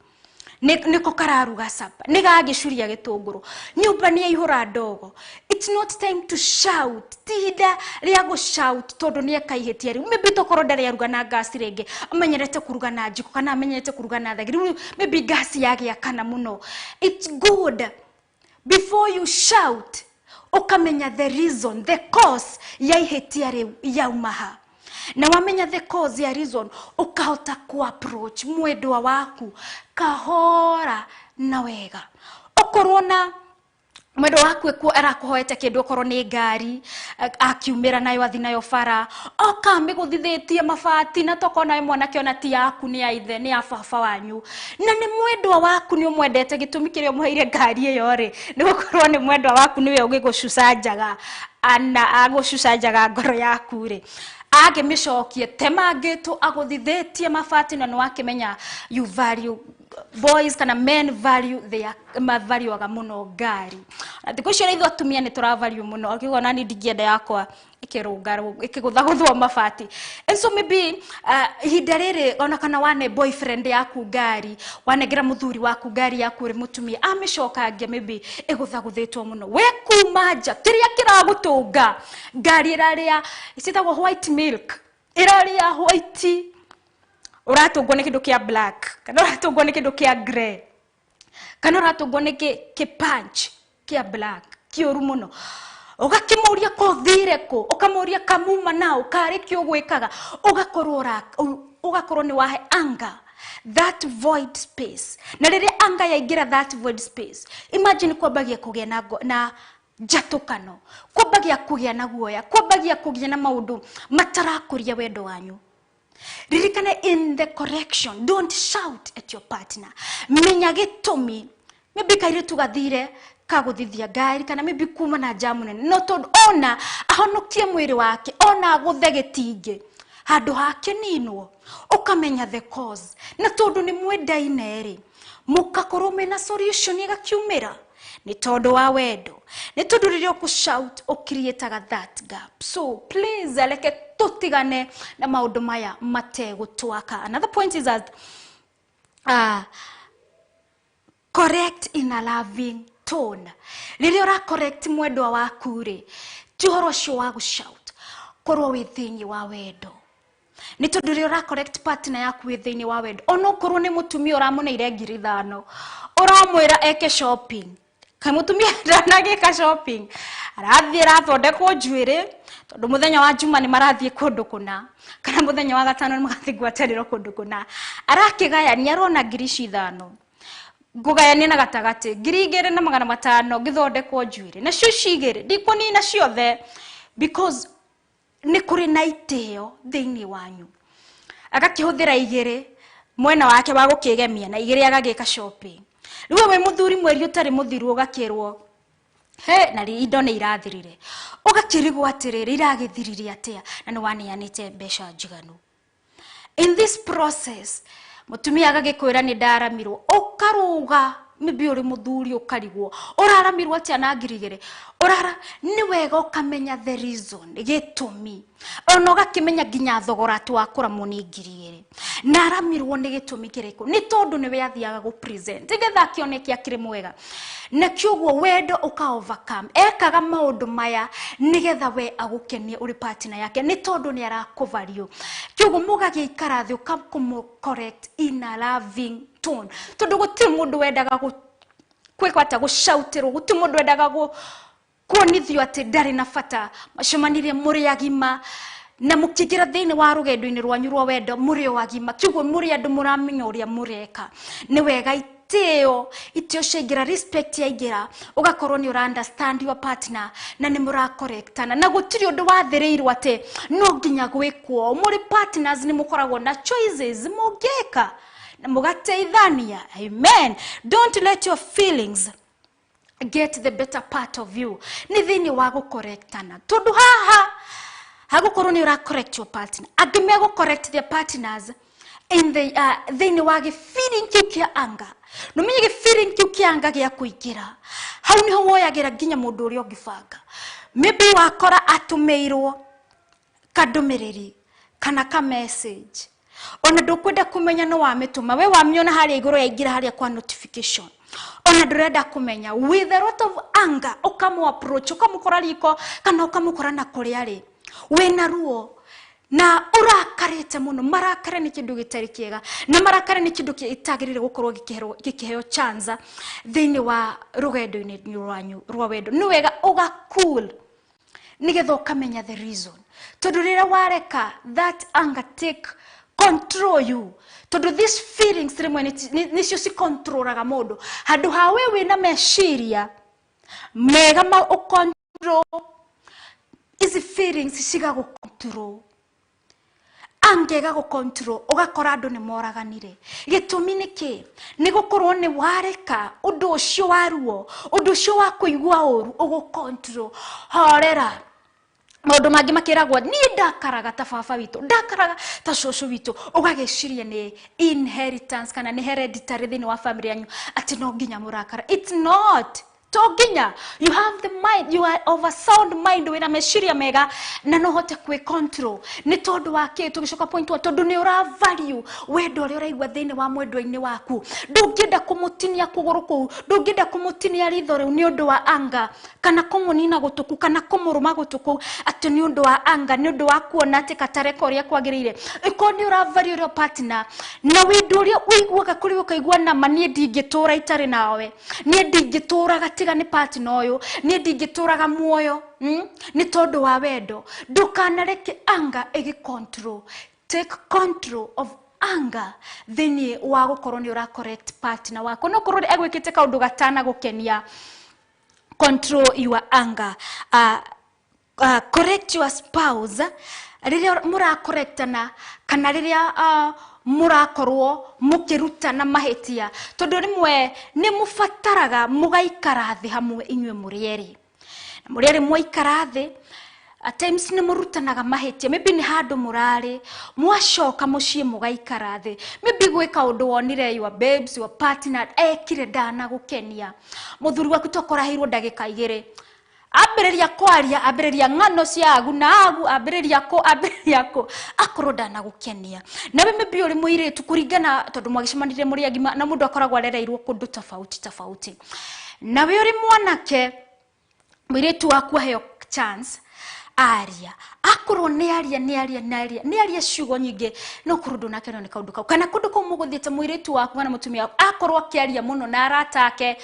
nĩko kararuga sapa, nĩ gagĩcuria gĩtũngũrũ, nyũmba nĩ yaihũra ndogo. It's not time to shout. Ti ihinda rĩa gũ shout tondũ nĩ eka ihĩtia rĩu. Maybe tokorwo ndarĩ aruga na ngasi rĩngĩ, amenyerete kũruga na njiko kana amenyerete kũruga na thagiri, rĩu maybe ngasi yagĩakana mũno. It's good before you shout ukamenya the reason, the cause ya ihĩtia rĩu yauma ha, na wamenya the cause ya reason, ukahota ku approach mwendwa waku kahora na wega. Okorwo na mwendwa waku arakũhoete kĩndũ, okorwo nĩ ngari akiumĩra nayo athi nayo bara, oka amĩgũthithĩtie mabati, na tokorwo nawe mwanake ona ti yaku, nĩ ya ithe, nĩ ya baba wanyu, na nĩ mwendwa waku, nĩ ũmwendete, gĩtũmi kĩrĩa ũmũheire ngari ĩyo rĩ, nĩ gũkorwo nĩ mwendwa waku, nĩwe ũgĩgũcucanjaga, ana agũcucanjaga ngoro yaku rĩ, agĩmĩcokie temangĩtwo agũthithĩtie mabati, na nĩ wakĩmenya you value boys kana men value their mavaluaga mũno ngari. Na thikũ icio ithuĩ atumia nĩ tũravalue mũno, akiuga ona niĩ ndingĩenda yakwa ĩkĩrũngarũ ĩkĩgũthagũthwo mabati. And so maybe ihinda rĩrĩ ona kana wane boyfriend yaku ngari, wanengera mũthuri waku ngari yaku ũrĩ mũtumia, amĩcokangia maybe ĩgũthagũthĩtwo mũno, we kuma nja kĩrĩa kĩragũtũnga ngari ĩrarĩa ciĩtagwo white milk, ĩrarĩa white, ũratũngwo nĩ kĩndũ kĩa black, kana ũratũngwo nĩ kĩndũ kĩa grey, kana ũratũngwo nĩ kĩ punch kĩa black kĩũru mũno, ũgakĩmũria kũthire kũ, ũkamũria kamuma nao karĩ kĩ ũgwĩkaga, ũgakorwo nĩ wahe anger that void space. Na rĩrĩa anger yaingĩra that void space, imagine kwambagia kũgĩa na njatũkano, kwambagia kũgĩa na guoya, kwambagia kũgĩa na maũndũ matarakũria wendo wanyu. Ririkana, in the correction, don't shout at your partner. Menya gĩtũmi, maybe kairĩtu gathire kagũthithia ngari, kana maybe kuma na nja mũnene, no tondũ ona ahonokie mwĩrĩ wake, ona agũthe gĩtingĩ handũ hake ninwo, ũkamenya the cause, na tondũ nĩ mwendaine rĩ, mũkakorwo mena solution ĩgakiumĩra. Nĩ tondũ wa wendo, nĩ tondũ rĩrĩa ũkũ-shout ũkiriĩtaga that gap. So please, reke tũtigane na maũndũ maya mategũtwaka. Another point is that correct in a loving tone. Rĩrĩa ũra correct mwendwa waku rĩ, ti ũhoro ũcio wa gũ-shout, korwo wĩ thĩinĩ wa wendo, nĩ tondũ rĩrĩa ũra correct partner yaku wĩ thĩinĩ wa wendo, onokorwo nĩ mũtumia ũramũneire 5,000, ũramwĩra eke shopping, kaĩ mũtumia ndanagĩka shopping, arathiĩ arathondekwo njuĩrĩ tondũ mũthenya wa Juma nĩ marathiĩ kũndũ kũna, kana mũthenya wa gatano nĩ magathiĩ ngwatanĩro kũndũ kũna, arakĩgayania, arona ngiri ici 5 ngũgayania na gatagatĩ, 2,500 ngĩthondekwo njuĩrĩ, nacio ici 2 ndikũnina ciothe, because nĩ kũrĩ na itĩo thĩinĩ wanyu. Agakĩhũthĩra 2 mwena wake wa gũkĩgemia na 2 agagĩka shopping. Rĩu we mũthuri mweri ũtarĩ mũthiru, ũgakĩrwo he na indo nĩ irathirire, ũgakĩrigwo atĩrĩrĩ, iragĩthirire atĩa na nĩ waneanĩte mbeca njiganu? In this process, mũtumia agagĩkwĩra nĩ ndaramirwo, ũkarũga, maybe ũrĩ mũthuri, ũkarigwo ũraramirwo atĩa na 2,000 ũrara. Nĩ wega ũkamenya the reason, gĩtũmi, ona ũgakĩmenya nginya thogora atĩ wakũramwo nĩ 2,000 na aramirwo nĩ gĩtũmi kĩrĩkũ, nĩ tondũ nĩwe athiaga gũ present nĩgetha akĩoneke akĩrĩ mwega, na kĩoguo wendo ũka overcome. Ekaga maũndũ maya nĩgetha we agũkenie ũrĩ partner yake, nĩ tondũ nĩ arakũvalue. Kĩoguo mũgagĩikara thĩ, ũkamũ correct in a loving tone, tondũ gũtirĩ mũndũ wendaga kwĩkwo atĩa, gũcautĩrwo, gũtirĩ mũndũ wendaga kuonithio atĩ ndarĩ na bata. Macemanirie mũrĩ agima na mũkĩingĩra thĩinĩ wa rũgendo-inĩ rwanyu rwa wendo mũrĩ o agima, kĩguo mũrĩ andũ mũramenya ũrĩa mũreka. Nĩ wega itĩo, itĩo ciaingĩra, respect yaingĩra, ũgakorwo nĩ ũra understand your partner na nĩ mũrakorektana, na gũtirĩ ũndũ wathĩrĩirwo atĩ no nginya gwĩkwo. Mũrĩ partners nĩ mũkoragwo na choices mũngĩka na mũgateithania. Amen. Don't let your feelings get the better part of you nĩ thĩinĩ wa gũkorektana, tondũ haha hagũkorwo nĩ ũra correct your partner, angĩ megũ correct their partners in the thĩinĩ wa gĩfeeling kĩu kĩa anga. Nũmenye gĩfeeling kĩu kĩa anga gĩa kũingĩra hau nĩho woyagĩra nginya mũndũ ũrĩa ũngĩbanga. Maybe wakora atũmĩirwo kandũmĩrĩri kana ka message, ona ndũkwenda kũmenya no wamĩtũma, we wamĩona harĩa igũrũ yaingĩra harĩa kwa notification, ona ndũrenda kũmenya. With a lot of anger ũkamũ approach, ũkamũkora riko kana ũkamũkora na kũrĩa arĩ, wĩna ruo na ũrakarĩte mũno. Marakara nĩ kĩndũ gĩtarĩ kĩega, na marakara nĩ kĩndũ gĩtagĩrĩire gũkorwo gĩkĩheo chance thĩinĩ wa rũgendo-inĩ rwanyu rwa wendo. Nĩ wega ũga cool nĩgetha ũkamenya the reason, tondũ rĩrĩa wareka that anger take control you, tondũ these feelings rĩmwe nĩcio cikontrolaga mũndũ, handũ ha we wĩna meciria mega ma ũcontrol ici feelings, cigagũcontrol, angega gũcontrol, ũgakora andũ nĩ moraganire. Gĩtũmi nĩ kĩ? Nĩ gũkorwo nĩ wareka ũndũ ũcio wa ruo, ũndũ ũcio wa kũigua ũru ũgũcontrol. Horera. Maũndũ mangĩ makĩragwo, niĩ ndakaraga ta baba witũ, ndakaraga ta cũcũ witũ, ũgagĩciria nĩ inheritance kana nĩ hereditary thĩinĩ wa family yanyu atĩ no nginya mũrakara. It's not to nginya. You have the mind, you are of a sound mind, wĩna meciria mega na no hote kwĩ control. Nĩ tondũ wa kĩ? Tũgĩcoka point one, tondũ nĩ ũra value wendo ũrĩa ũraigua thĩinĩ wa mwendwa-inĩ waku. Ndũngĩenda kũmũtinia kũgũrũ kũu, ndũngĩenda kũmũtinia ritho rĩu nĩ ũndũ wa anga, kana kũmũnina gũtũ kana kũmũrũma gũtũ kũu atĩ nĩ ũndũ wa anga, nĩ ũndũ wa kuona atĩ katareka ũrĩa kwagĩrĩire. Ĩkorwo nĩ ũra value ũrĩa partner na wendo ũrĩa ũiguaga kũrĩ, ũkaigua nama, niĩ ndingĩtũra itarĩ nawe, niĩ ndingĩtũraga tiga nĩ partner ũyũ, niĩ ndingĩtũraga muoyo, Nĩ tondũ wa wendo, ndũkanareke anga ĩgĩ control. Take control of anger thĩinĩ wa gũkorwo nĩ ũra correct partner waku, no korwo egwĩkĩte kaũndũ gatana gũkenia. Control your anger. Correct your spouse. Rĩrĩa mũrakorektana kana rĩrĩa mũrakorwo mũkĩrutana mahĩtia, tondũ rĩmwe nĩ mũbataraga mũgaikara thĩ hamwe inyuĩ mũrĩ erĩ, na mũrĩ erĩ mwaikara thĩ, At times nĩ mũrutanaga mahĩtia, maybe nĩ handũ mũrarĩ, mwacoka mũciĩ mũgaikara thĩ, maybe gwĩ kaũndũ wonire your babes, your partner ekire ndanagũkenia. Mũthuri waku tokoraheirwo ndagĩka 2, ambĩrĩria kwaria, ambĩrĩria ng'ano cia agu na agu, ambĩrĩria kũ, ambĩrĩria kũ, akorwo ndanagũkenia. Nawe maybe ũrĩ mũirĩtu kũringana, tondũ mwagĩcemanirie mũrĩ agima na mũndũ akoragwo arereirwo kũndũ tofauti tofauti. Nawe ũrĩ mwanake, mũirĩtu waku aheo chance aria, akorwo nĩ aria, nĩ aria, nĩ aria, nĩ aria ciugo nyingĩ, no korwo ndũnakenio nĩ kaũndũ kau kana kũndũ kũu mũgũthiĩte, mũirĩtu waku kana mũtumia waku akorwo akĩaria mũno na arata ake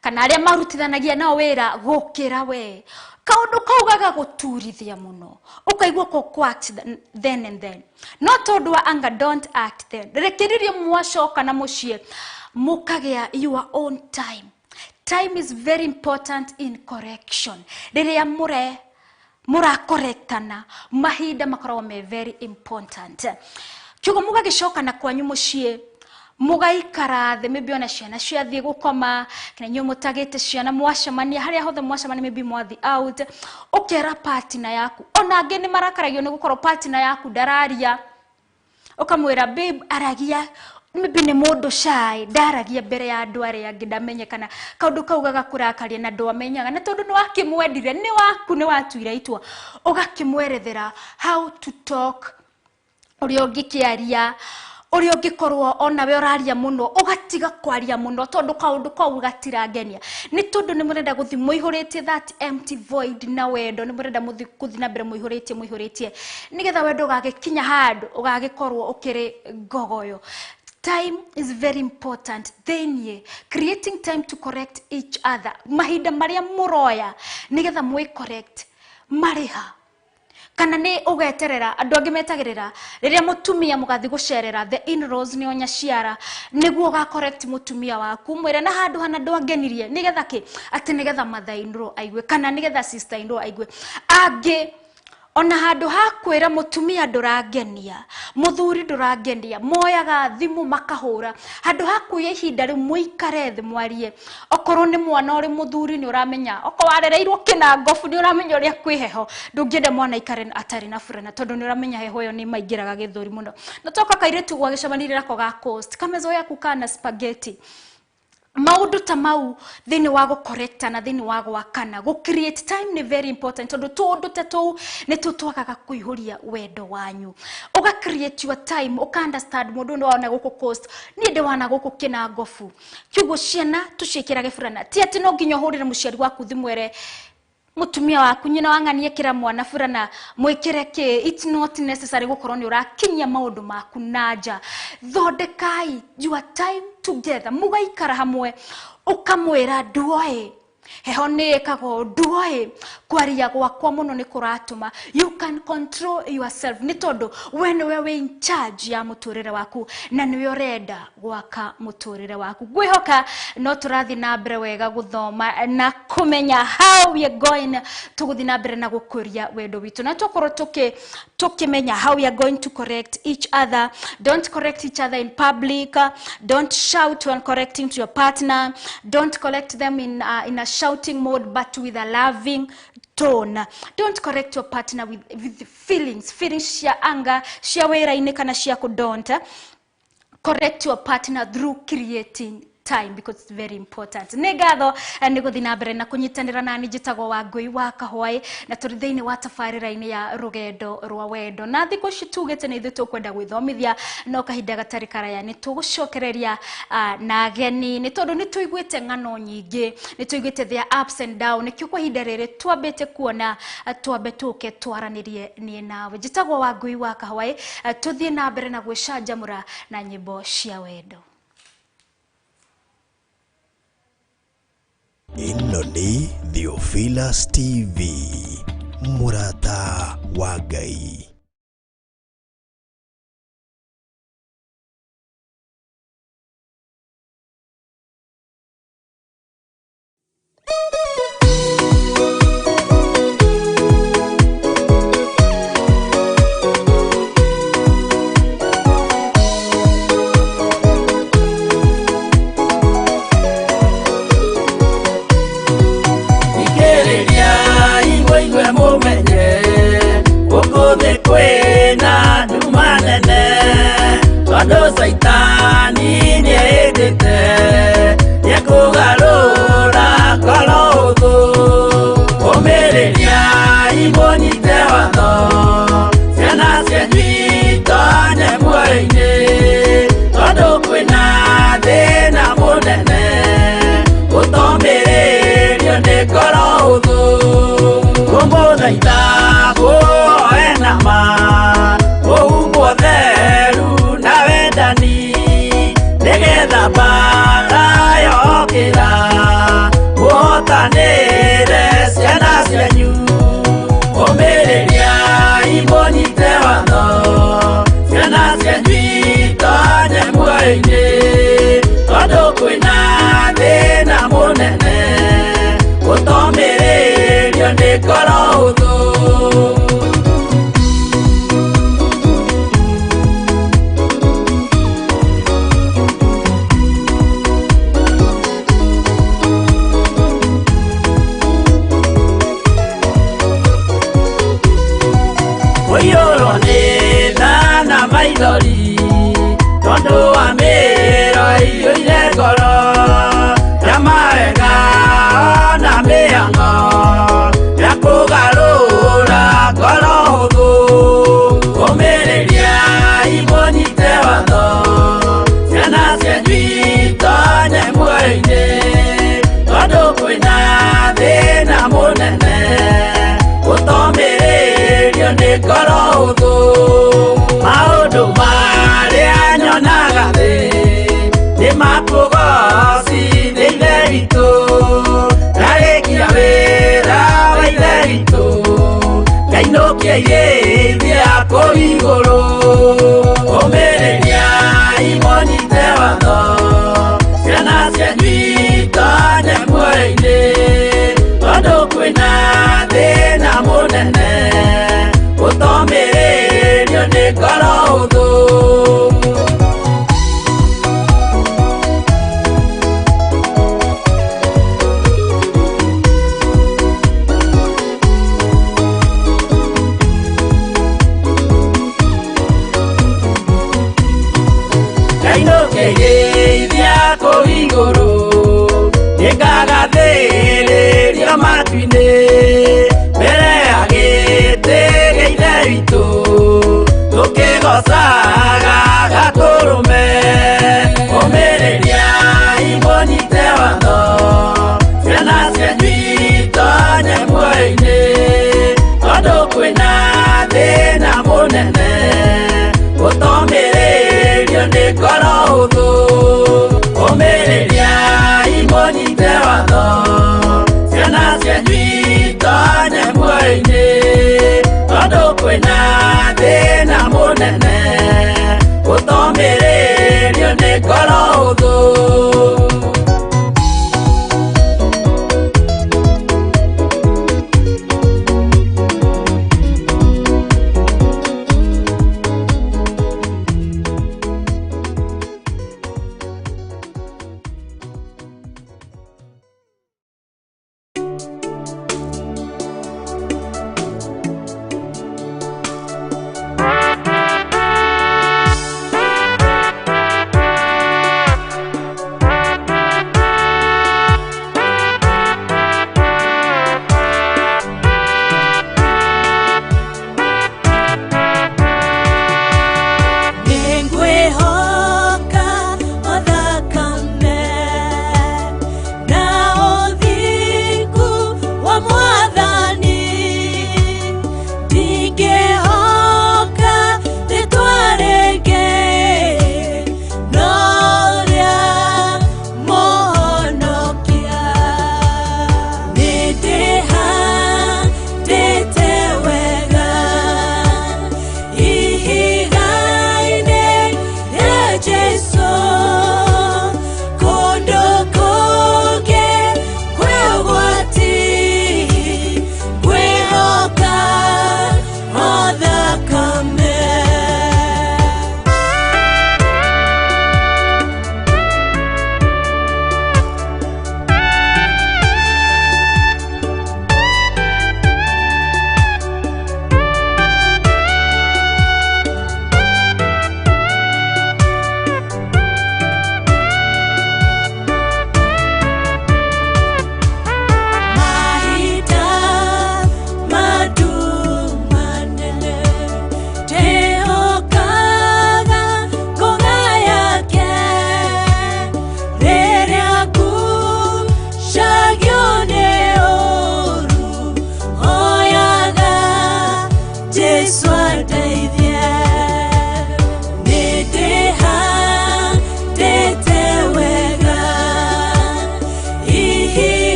kana arĩa marutithanagia nao wĩra gũkĩra we, kaũndũ kau gagagũturithia mũno, ũkaigua ko kũ act then and then. No tondũ wa anger, don't act then. Rekereria mwacoka na mũciĩ mũkagĩa your own time. Time is very important in correction. Rĩrĩa mũre mũrakorektana, mahinda makoragwo me very important. Kiugo mũgagĩcoka na kwanyu mũciĩ, mũgaikara thĩ, maybe ona ciana ciathiĩ gũkoma kana inyuĩ mũtagĩte ciana, mwacemania harĩa hothe mwacemania, maybe mwathi out, ũkera partner yaku. Ona angĩ nĩ marakaragio nĩ gũkorwo partner yaku ndararia, ũkamwĩra, "Babe, aragia." Maybe nĩ mũndũ shy, ndaragia mbere ya andũ arĩa angĩ, ndamenye kana kaũndũ kau gagakũrakaria na ndwamenyaga, na tondũ nĩ wakĩmwendire, nĩ waku, nĩ watuire itua, ũgakĩmwerethera how to talk, ũrĩa ũngĩkĩaria, ũrĩa ũngĩkorwo onawe ũraria mũno, ũgatiga kwaria mũno tondũ kaũndũ kau gatirangenia. Nĩ tondũ nĩ mũrenda gũthiĩ mũihũrĩtie that empty void na wendo, nĩ mũrenda mũthiĩ gũthiĩ na mbere mũihũrĩtie, mũihũrĩtie, nĩgetha wendo ũgagĩkinya handũ ũgagĩkorwo ũkĩrĩ ngogoyo. Time is very important thĩiniĩ creating time to correct each other. Mahinda marĩa mũroya nĩgetha mwĩ correct marĩha, kana nĩ ũgeterera? Andũ angĩ metagĩrĩra rĩrĩa mũtumia mũgathiĩ gũcerera the in-laws, nĩo nyaciara, nĩguo ũga correct mũtumia waku, mwĩre na handũ hana ndwangenirie, nĩgetha kĩ? Atĩ nĩgetha mother in law aigue kana nĩgetha sister in law aigue. Angĩ ona handũ ha kwĩra mũtumia ndũrangenia, mũthuri ndũrangenia, moyaga thimũ makahũra handũ ha kuoya ihinda rĩu mũikare thĩ mwarie. Okorwo nĩ mwana ũrĩ mũthuri, nĩ ũramenya, okorwo warereirwo kĩnangobu, nĩ ũramenya ũrĩa kwĩ heho, ndũngĩenda mwana aikare atarĩ na burana tondũ nĩ ũramenya heho ĩyo nĩ maingĩraga gĩthũri mũno. Na toka kairĩtu gwagĩcemanirie nako ga coast kamezoea kukaa na spaghetti, maundu ta mau thĩinĩ wa gũkorekta na thĩinĩ wa gwakana, gũ create time nĩ very important, tondũ tũndũ ta tũu nĩ tũ twagaga kũihũria wendo wanyu. Ũga create your time, ũka understand mũndũ ũyũ wana gũkũ coast, niĩ ndĩ wana gũkũ kĩnangobu. Kiugo ciana tũciĩkĩrage burana, ti atĩ no nginya ũhũrĩre mũciari waku thimũ ere mũtumia waku, nyina wa ng'ania, ĩkĩra mwana burana, mwĩkĩre kĩ. It's not necessary gũkorwo nĩ ũrakinyia maũndũ maku na nja. Thondekai your time together, mũgaikara hamwe, ũkamwĩra, "Nduoĩ heho nĩ ĩkaga, nduoĩ kwaria gwakwa mũno nĩ kũratũma." You can control yourself, nĩ tondũ we nĩwe wĩ in charge ya mũtũrĩre waku na nĩwe ũrenda gwaka mũtũrĩre waku. Ngwĩhoka no tũrathiĩ na mbere wega gũthoma na kũmenya how we are going tũgũthiĩ na mbere na gũkũria wendo witũ, na twakorwo tũkĩmenya how we are going to correct each other. Don't correct each other in public. Don't shout when correcting to your partner. Don't correct them in a shouting mode, but with a loving tone. Don't correct your partner with feelings cia anger, cia wĩra-inĩ kana cia kũ. Don't correct your partner through creating time, because it's very important. Nĩ ngatho nĩ gũthiĩ na mbere na kũnyitanĩra nani. Njĩtagwo Wangũi wa Kahwaĩ na tũrĩ thĩinĩ wa tabarĩra-inĩ ya Rũgendo rwa Wendo, na thikũ ici tugĩte nĩ ithuĩ tũkwenda gwĩthomithia, no kahinda gatarĩ karaya nĩ tũgũcokereria na ageni, nĩ tondũ nĩ tũiguĩte ng'ano nyingĩ, nĩ tũiguĩte their ups and down. Nĩkĩo kwa ihinda rĩrĩ twambĩte kuona twambe tũke twaranĩrie niĩ nawe. Njĩtagwo Wangũi wa Kahwaĩ. Tũthiĩ na mbere na gwĩcanjamũra na nyĩmbo cia wendo. Ĩno nĩ Theophilus TV, mũrata wa Ngai. Thikĩrĩria igwe igwe mũmenye. Kwĩna nduma nene tondũ caitani nĩehĩtĩte nĩekũgarũra ngoro hũthũ. Ũmĩrĩriai mũnyite watho, ciana cianyu itonye muoyo-inĩ, tondũ kwĩna thĩna mũnene gũtomĩrĩrio nĩ ngoro hũthũ. Kũmũthaitha mũhoe na ma, mũhumbwo theru na wendani, nĩgetha mbara yokĩra mũhotanĩre ciana cianyu. Ũmĩrĩriai mũnyite watho, ciana cianyu itonye muoyo-inĩ, tondũ kwĩna thĩna mũnene gũtomĩrĩrio nĩ ngoro hũthũ. Kũiyũrwo nĩ tha na maithori tondũ wa mĩro ĩiyũire ngoro ya mawega na mĩhang'o ya kũgarũra ngoro hũthũ. Ũmĩrĩriai mũnyite watho, ciana cianyu itonye muoyo-inĩ, tondũ kwĩna thĩna mũnene gũtomĩrĩrio nĩ ngoro hũthũ. Maũndũ marĩa nyonaga thĩ nĩ makũgocithia Ithe witũ, ndarĩkia wĩra wa Ithe witũ ngainũkia irĩithia kũu igũrũ. Ũmĩrĩriai mũnyite watho, ciana cianyu itonye muoyo-inĩ, tondũ kwĩna thĩna mũnene gũtomĩrĩrio nĩ ngoro hũthũ. Ngainũkĩrĩithia kũu igũrũ, nĩngagathĩrĩrio matu-inĩ, mbere ya gĩtĩ gĩa Ithe witũ, tũkĩgocaga Gatũrũme. Ũmĩrĩriai mũnyite watho, ciana cianyu itonye muoyo-inĩ, tondũ kwĩna thĩna mũnene gũtomĩrĩrio nĩ ngoro hũthũ. Ũmĩrĩriai mũnyite watho, ciana cianyu itonye muoyo-inĩ, tondũ kwĩna thĩna mũnene gũtomĩrĩrio nĩ ngoro hũthũ.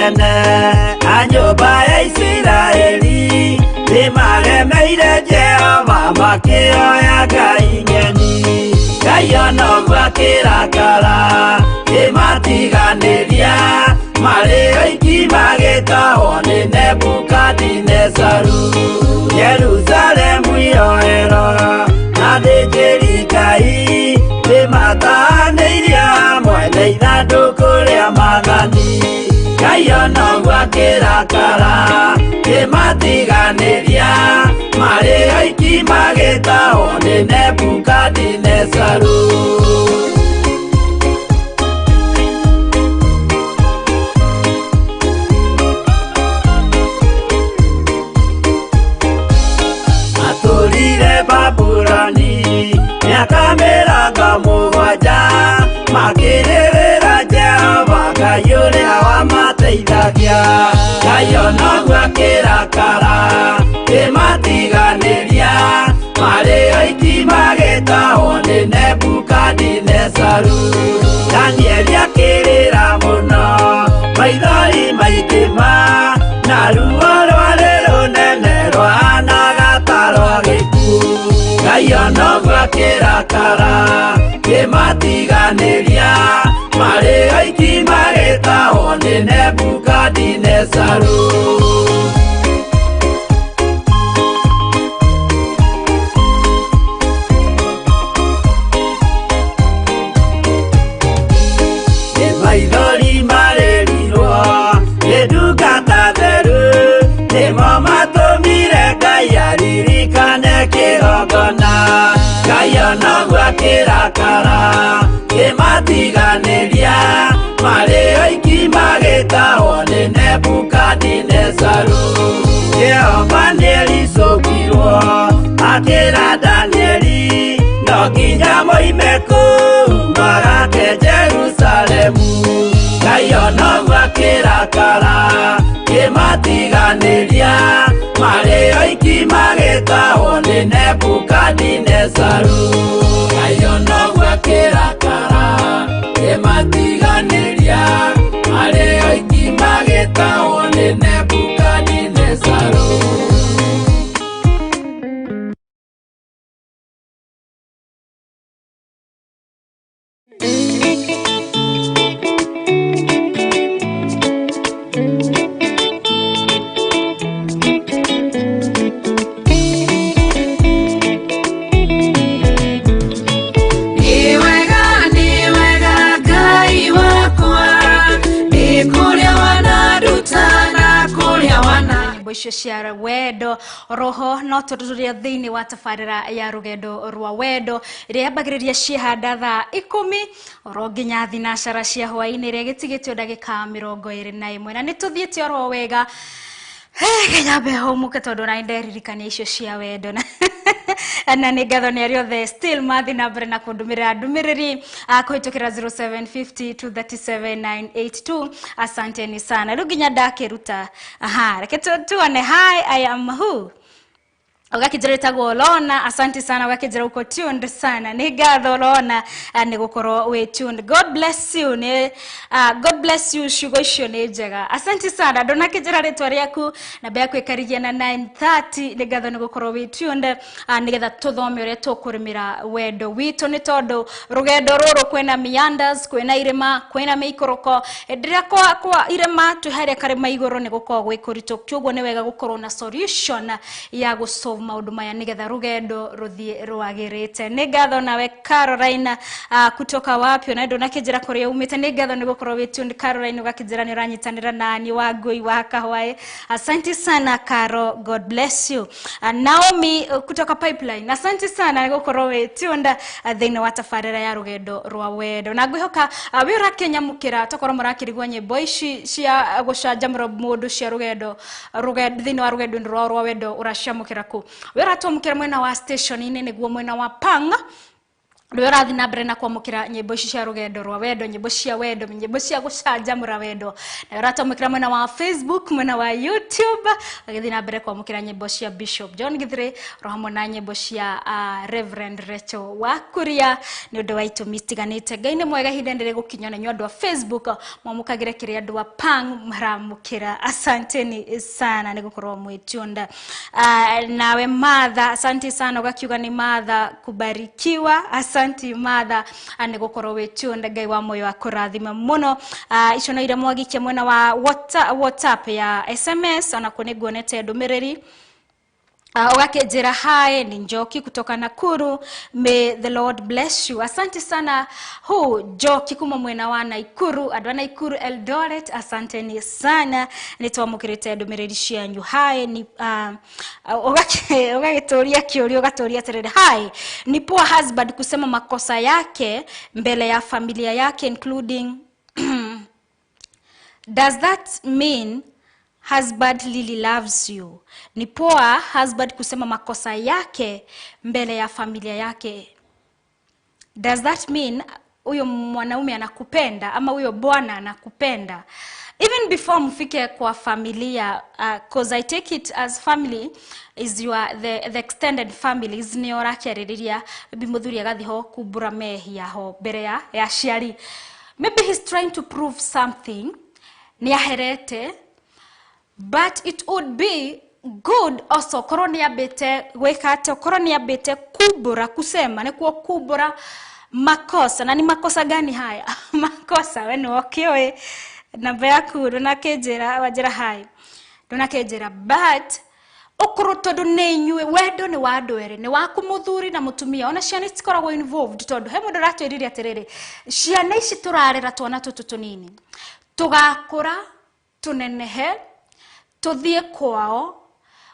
tene a nyũmba ya Isiraeli nĩmaremeire Jehova makĩoya ngai ng'eni. Ngai ona ũguo akĩrakara kĩmatiganĩria marĩ oiki magĩtahwo nĩ Nebukadinezaru. Jerusalemu iroero na athĩnjĩri Ngai nĩmatahanĩirio hamwe na ithandũkũ rĩa maathani. Ngai ona ũguo akĩrakara kĩmatiganĩria marĩ oiki magĩtahwo nĩ Nebukadinezaru. Matũrire Babuloni mĩaka 70 makĩrĩrĩra Jehova Ngai ũrĩa wamateithagia. Ngai ona ũguo akĩrakara kĩmatiganĩria marĩ oiki magĩtahwo nĩ Nebukadinezaru. Danieli akĩrĩra mũno maithori maingĩ ma na ruo rwarĩ rũnene rwahanaga ta rwa gĩkuũ. Ngai ona ũguo akĩrakara kĩmatiganĩria marĩ oiki magĩtahwo nĩ Nebukadinezaru. Nĩ maithori marĩrirwo nĩ ndungata theru nĩmo matũmire Ngai aririkane kĩgongona. Ngai ona ũguo akĩrakara kĩmatiganĩria marĩ oiki magĩtahwo nĩ Nebukadinezaru. Jehova nĩericũkirwo akĩra Danieli no nginya moime kũu magake Jerusalemu. Ngai ona ũguo akĩrakara kĩmatiganĩria marĩ oiki magĩtahwo nĩ Nebukadinezaru. Ngai ona ũguo akĩrakara kĩmatiganĩria marĩ oiki magĩtahwo nĩ Nebukadinezaru. Nĩ wega, nĩ wega Ngai wakwa, nĩ kũrĩa wananduta na kũrĩa wana nyĩmbo icio cia wendo roho no tũrĩa thĩinĩ wa tabarĩra ya rũgendo rwa wendo ĩrĩa yambagĩrĩria ciĩhanda thaa 10 oro nginya thinacara cia hwaĩ-inĩ ĩrĩa gĩtigĩtio ndagĩka 21 na nĩ tũthiĩte oro wega. Kanyambe hũmũke tondũ na nĩnderirikania icio cia wendo na na nĩ ngatho nĩ arĩa othe still mathiĩ na mbere na kũndũmĩrĩra ndũmĩrĩri kũhĩtũkĩra 0750 237 982. Asanteni sana. Rĩu nginya ndakĩruta aha, reke tuone. Hi, I am who ũgakĩnjĩra ĩtagwo Lona. Asante sana, ũgakĩnjĩra uko tuned sana. Nĩ ngatho Lona, nĩ gũkorwo wĩ tuned. God bless you. Nĩ God bless you, ciugo icio nĩ njega. Asante sana. Ndũnakĩnjĩra rĩtwa rĩaku, namba yaku ĩkarigia na 930. Nĩ ngatho nĩ gũkorwo wĩ tuned, nĩgetha tũthome ũrĩa tũkũrĩmĩra wendo witũ, nĩ tondũ rũgendo rũrũ kwĩna meanders, kwĩna irĩma, kwĩna mĩikũrũko. Hĩndĩ ĩrĩa kwa irĩma twĩ harĩa karĩma igũrũ nĩ gũkoragwo gwĩ kũritũ, kwoguo nĩ wega gũkorwo na solution ya gũsolve maũndũ maya nĩgetha rũgendo rũthiĩ rwagĩrĩte. Nĩ ngatho nawe Caroline, kutoka wapi ona ndũnakĩnjĩra kũrĩa umĩte. Nĩ ngatho nĩ gũkorwo wĩ tuned Caroline, ũgakĩnjĩra nĩ ũranyitanĩra nani wa ngũi wa kahwaĩ. Asante sana Caro, God bless you. Naomi kutoka Pipeline, asante sana nĩ gũkorwo wĩ tuned thĩinĩ wa tabarĩra ya rũgendo rwa wendo, na ngwĩhoka wĩ ũrakĩnyamũkĩra tokorwo mũrakĩrigwo nyĩmbo ici cia gũcanjamũra mũndũ cia rũgendo rũgendo thĩinĩ wa rũgendo rwa rwa wendo ũraciamũkĩra kũ. Wĩ ũratwamũkĩra mwena wa station-inĩ nĩguo mwena wa Pang. Rĩu ũrathiĩ na mbere na kwamũkĩra nyĩmbo ici cia rũgendo rwa wendo, nyĩmbo cia wendo, nyĩmbo cia gũcanjamũra wendo, na ũratwamũkĩra mwena wa Facebook, mwena wa YouTube, ũgĩthiĩ na mbere kwamũkĩra nyĩmbo cia Bishop John Githire oro hamwe na nyĩmbo cia Reverend Rachel Wakuria nĩ ũndũ wa itũmi itiganĩte. Ngai nĩ mwega, ihinda nĩ rĩgũkinya na inyuĩ andũ a Facebook mwamũkagĩre kĩrĩa andũ a Pang maramũkĩra. Asanteni sana nĩ gũkorwo mwĩtunda. Nawe Martha, asante sana, ũgakiuga nĩ Martha kubarikiwa. Asante Martha nĩ gũkorwo wĩtunda. Ngai wa moyo akũrathime mũno. Icio no iria mwagikia mwena wa WhatsApp ya SMS, onakuo nĩ nguonete ndũmĩrĩri. Ũgakĩnjĩra hi, ni Njoki kutoka Nakuru, may the Lord bless you. Asante sana hu Njoki kuma mwena wa Nakuru, andũ a Nakuru Eldoret, asanteni sana nĩ twamũkĩrĩte ndũmĩrĩri cianyu. Hi ni ũgagĩtũria kĩũria, ũgatũria atĩrĩrĩ, hi, ni poa husband kusema makosa yake mbele ya familia yake including does that mean husband really loves you? Ni poa husband kusema makosa yake mbele ya familia yake. Does that mean huyo mwanaume anakupenda ama huyo bwana anakupenda? Even before mfike kwa familia, 'cause I take it as family is the extended families nĩ ũrakĩarĩrĩria, maybe mũthuri agathiĩ ho kumbũra mehia ho mbere ya aciari. Maybe he's trying to prove something, nĩ aherete, but it would be good also korwo nĩ ambĩte gwĩka atĩ, korwo nĩ ambĩte kumbũra, kusema nĩkuo kumbũra makosa. Na ni makosa gani haya? Makosa we nĩwe ũkĩũĩ, namba yaku ndũnakĩnjĩra, wanjĩra hi ndũnakĩnjĩra, but ũkorwo tondũ nĩ inyuĩ, wendo nĩ wa andũ erĩ, nĩ waku mũthuri na mũtumia, ona ciana citikoragwo involved, tondũ he mũndũ ũratwĩrire atĩrĩrĩ, ciana ici tũrarera, twana tũtũ tũnini tũgakũra tũnenehe tũthiĩ kwao,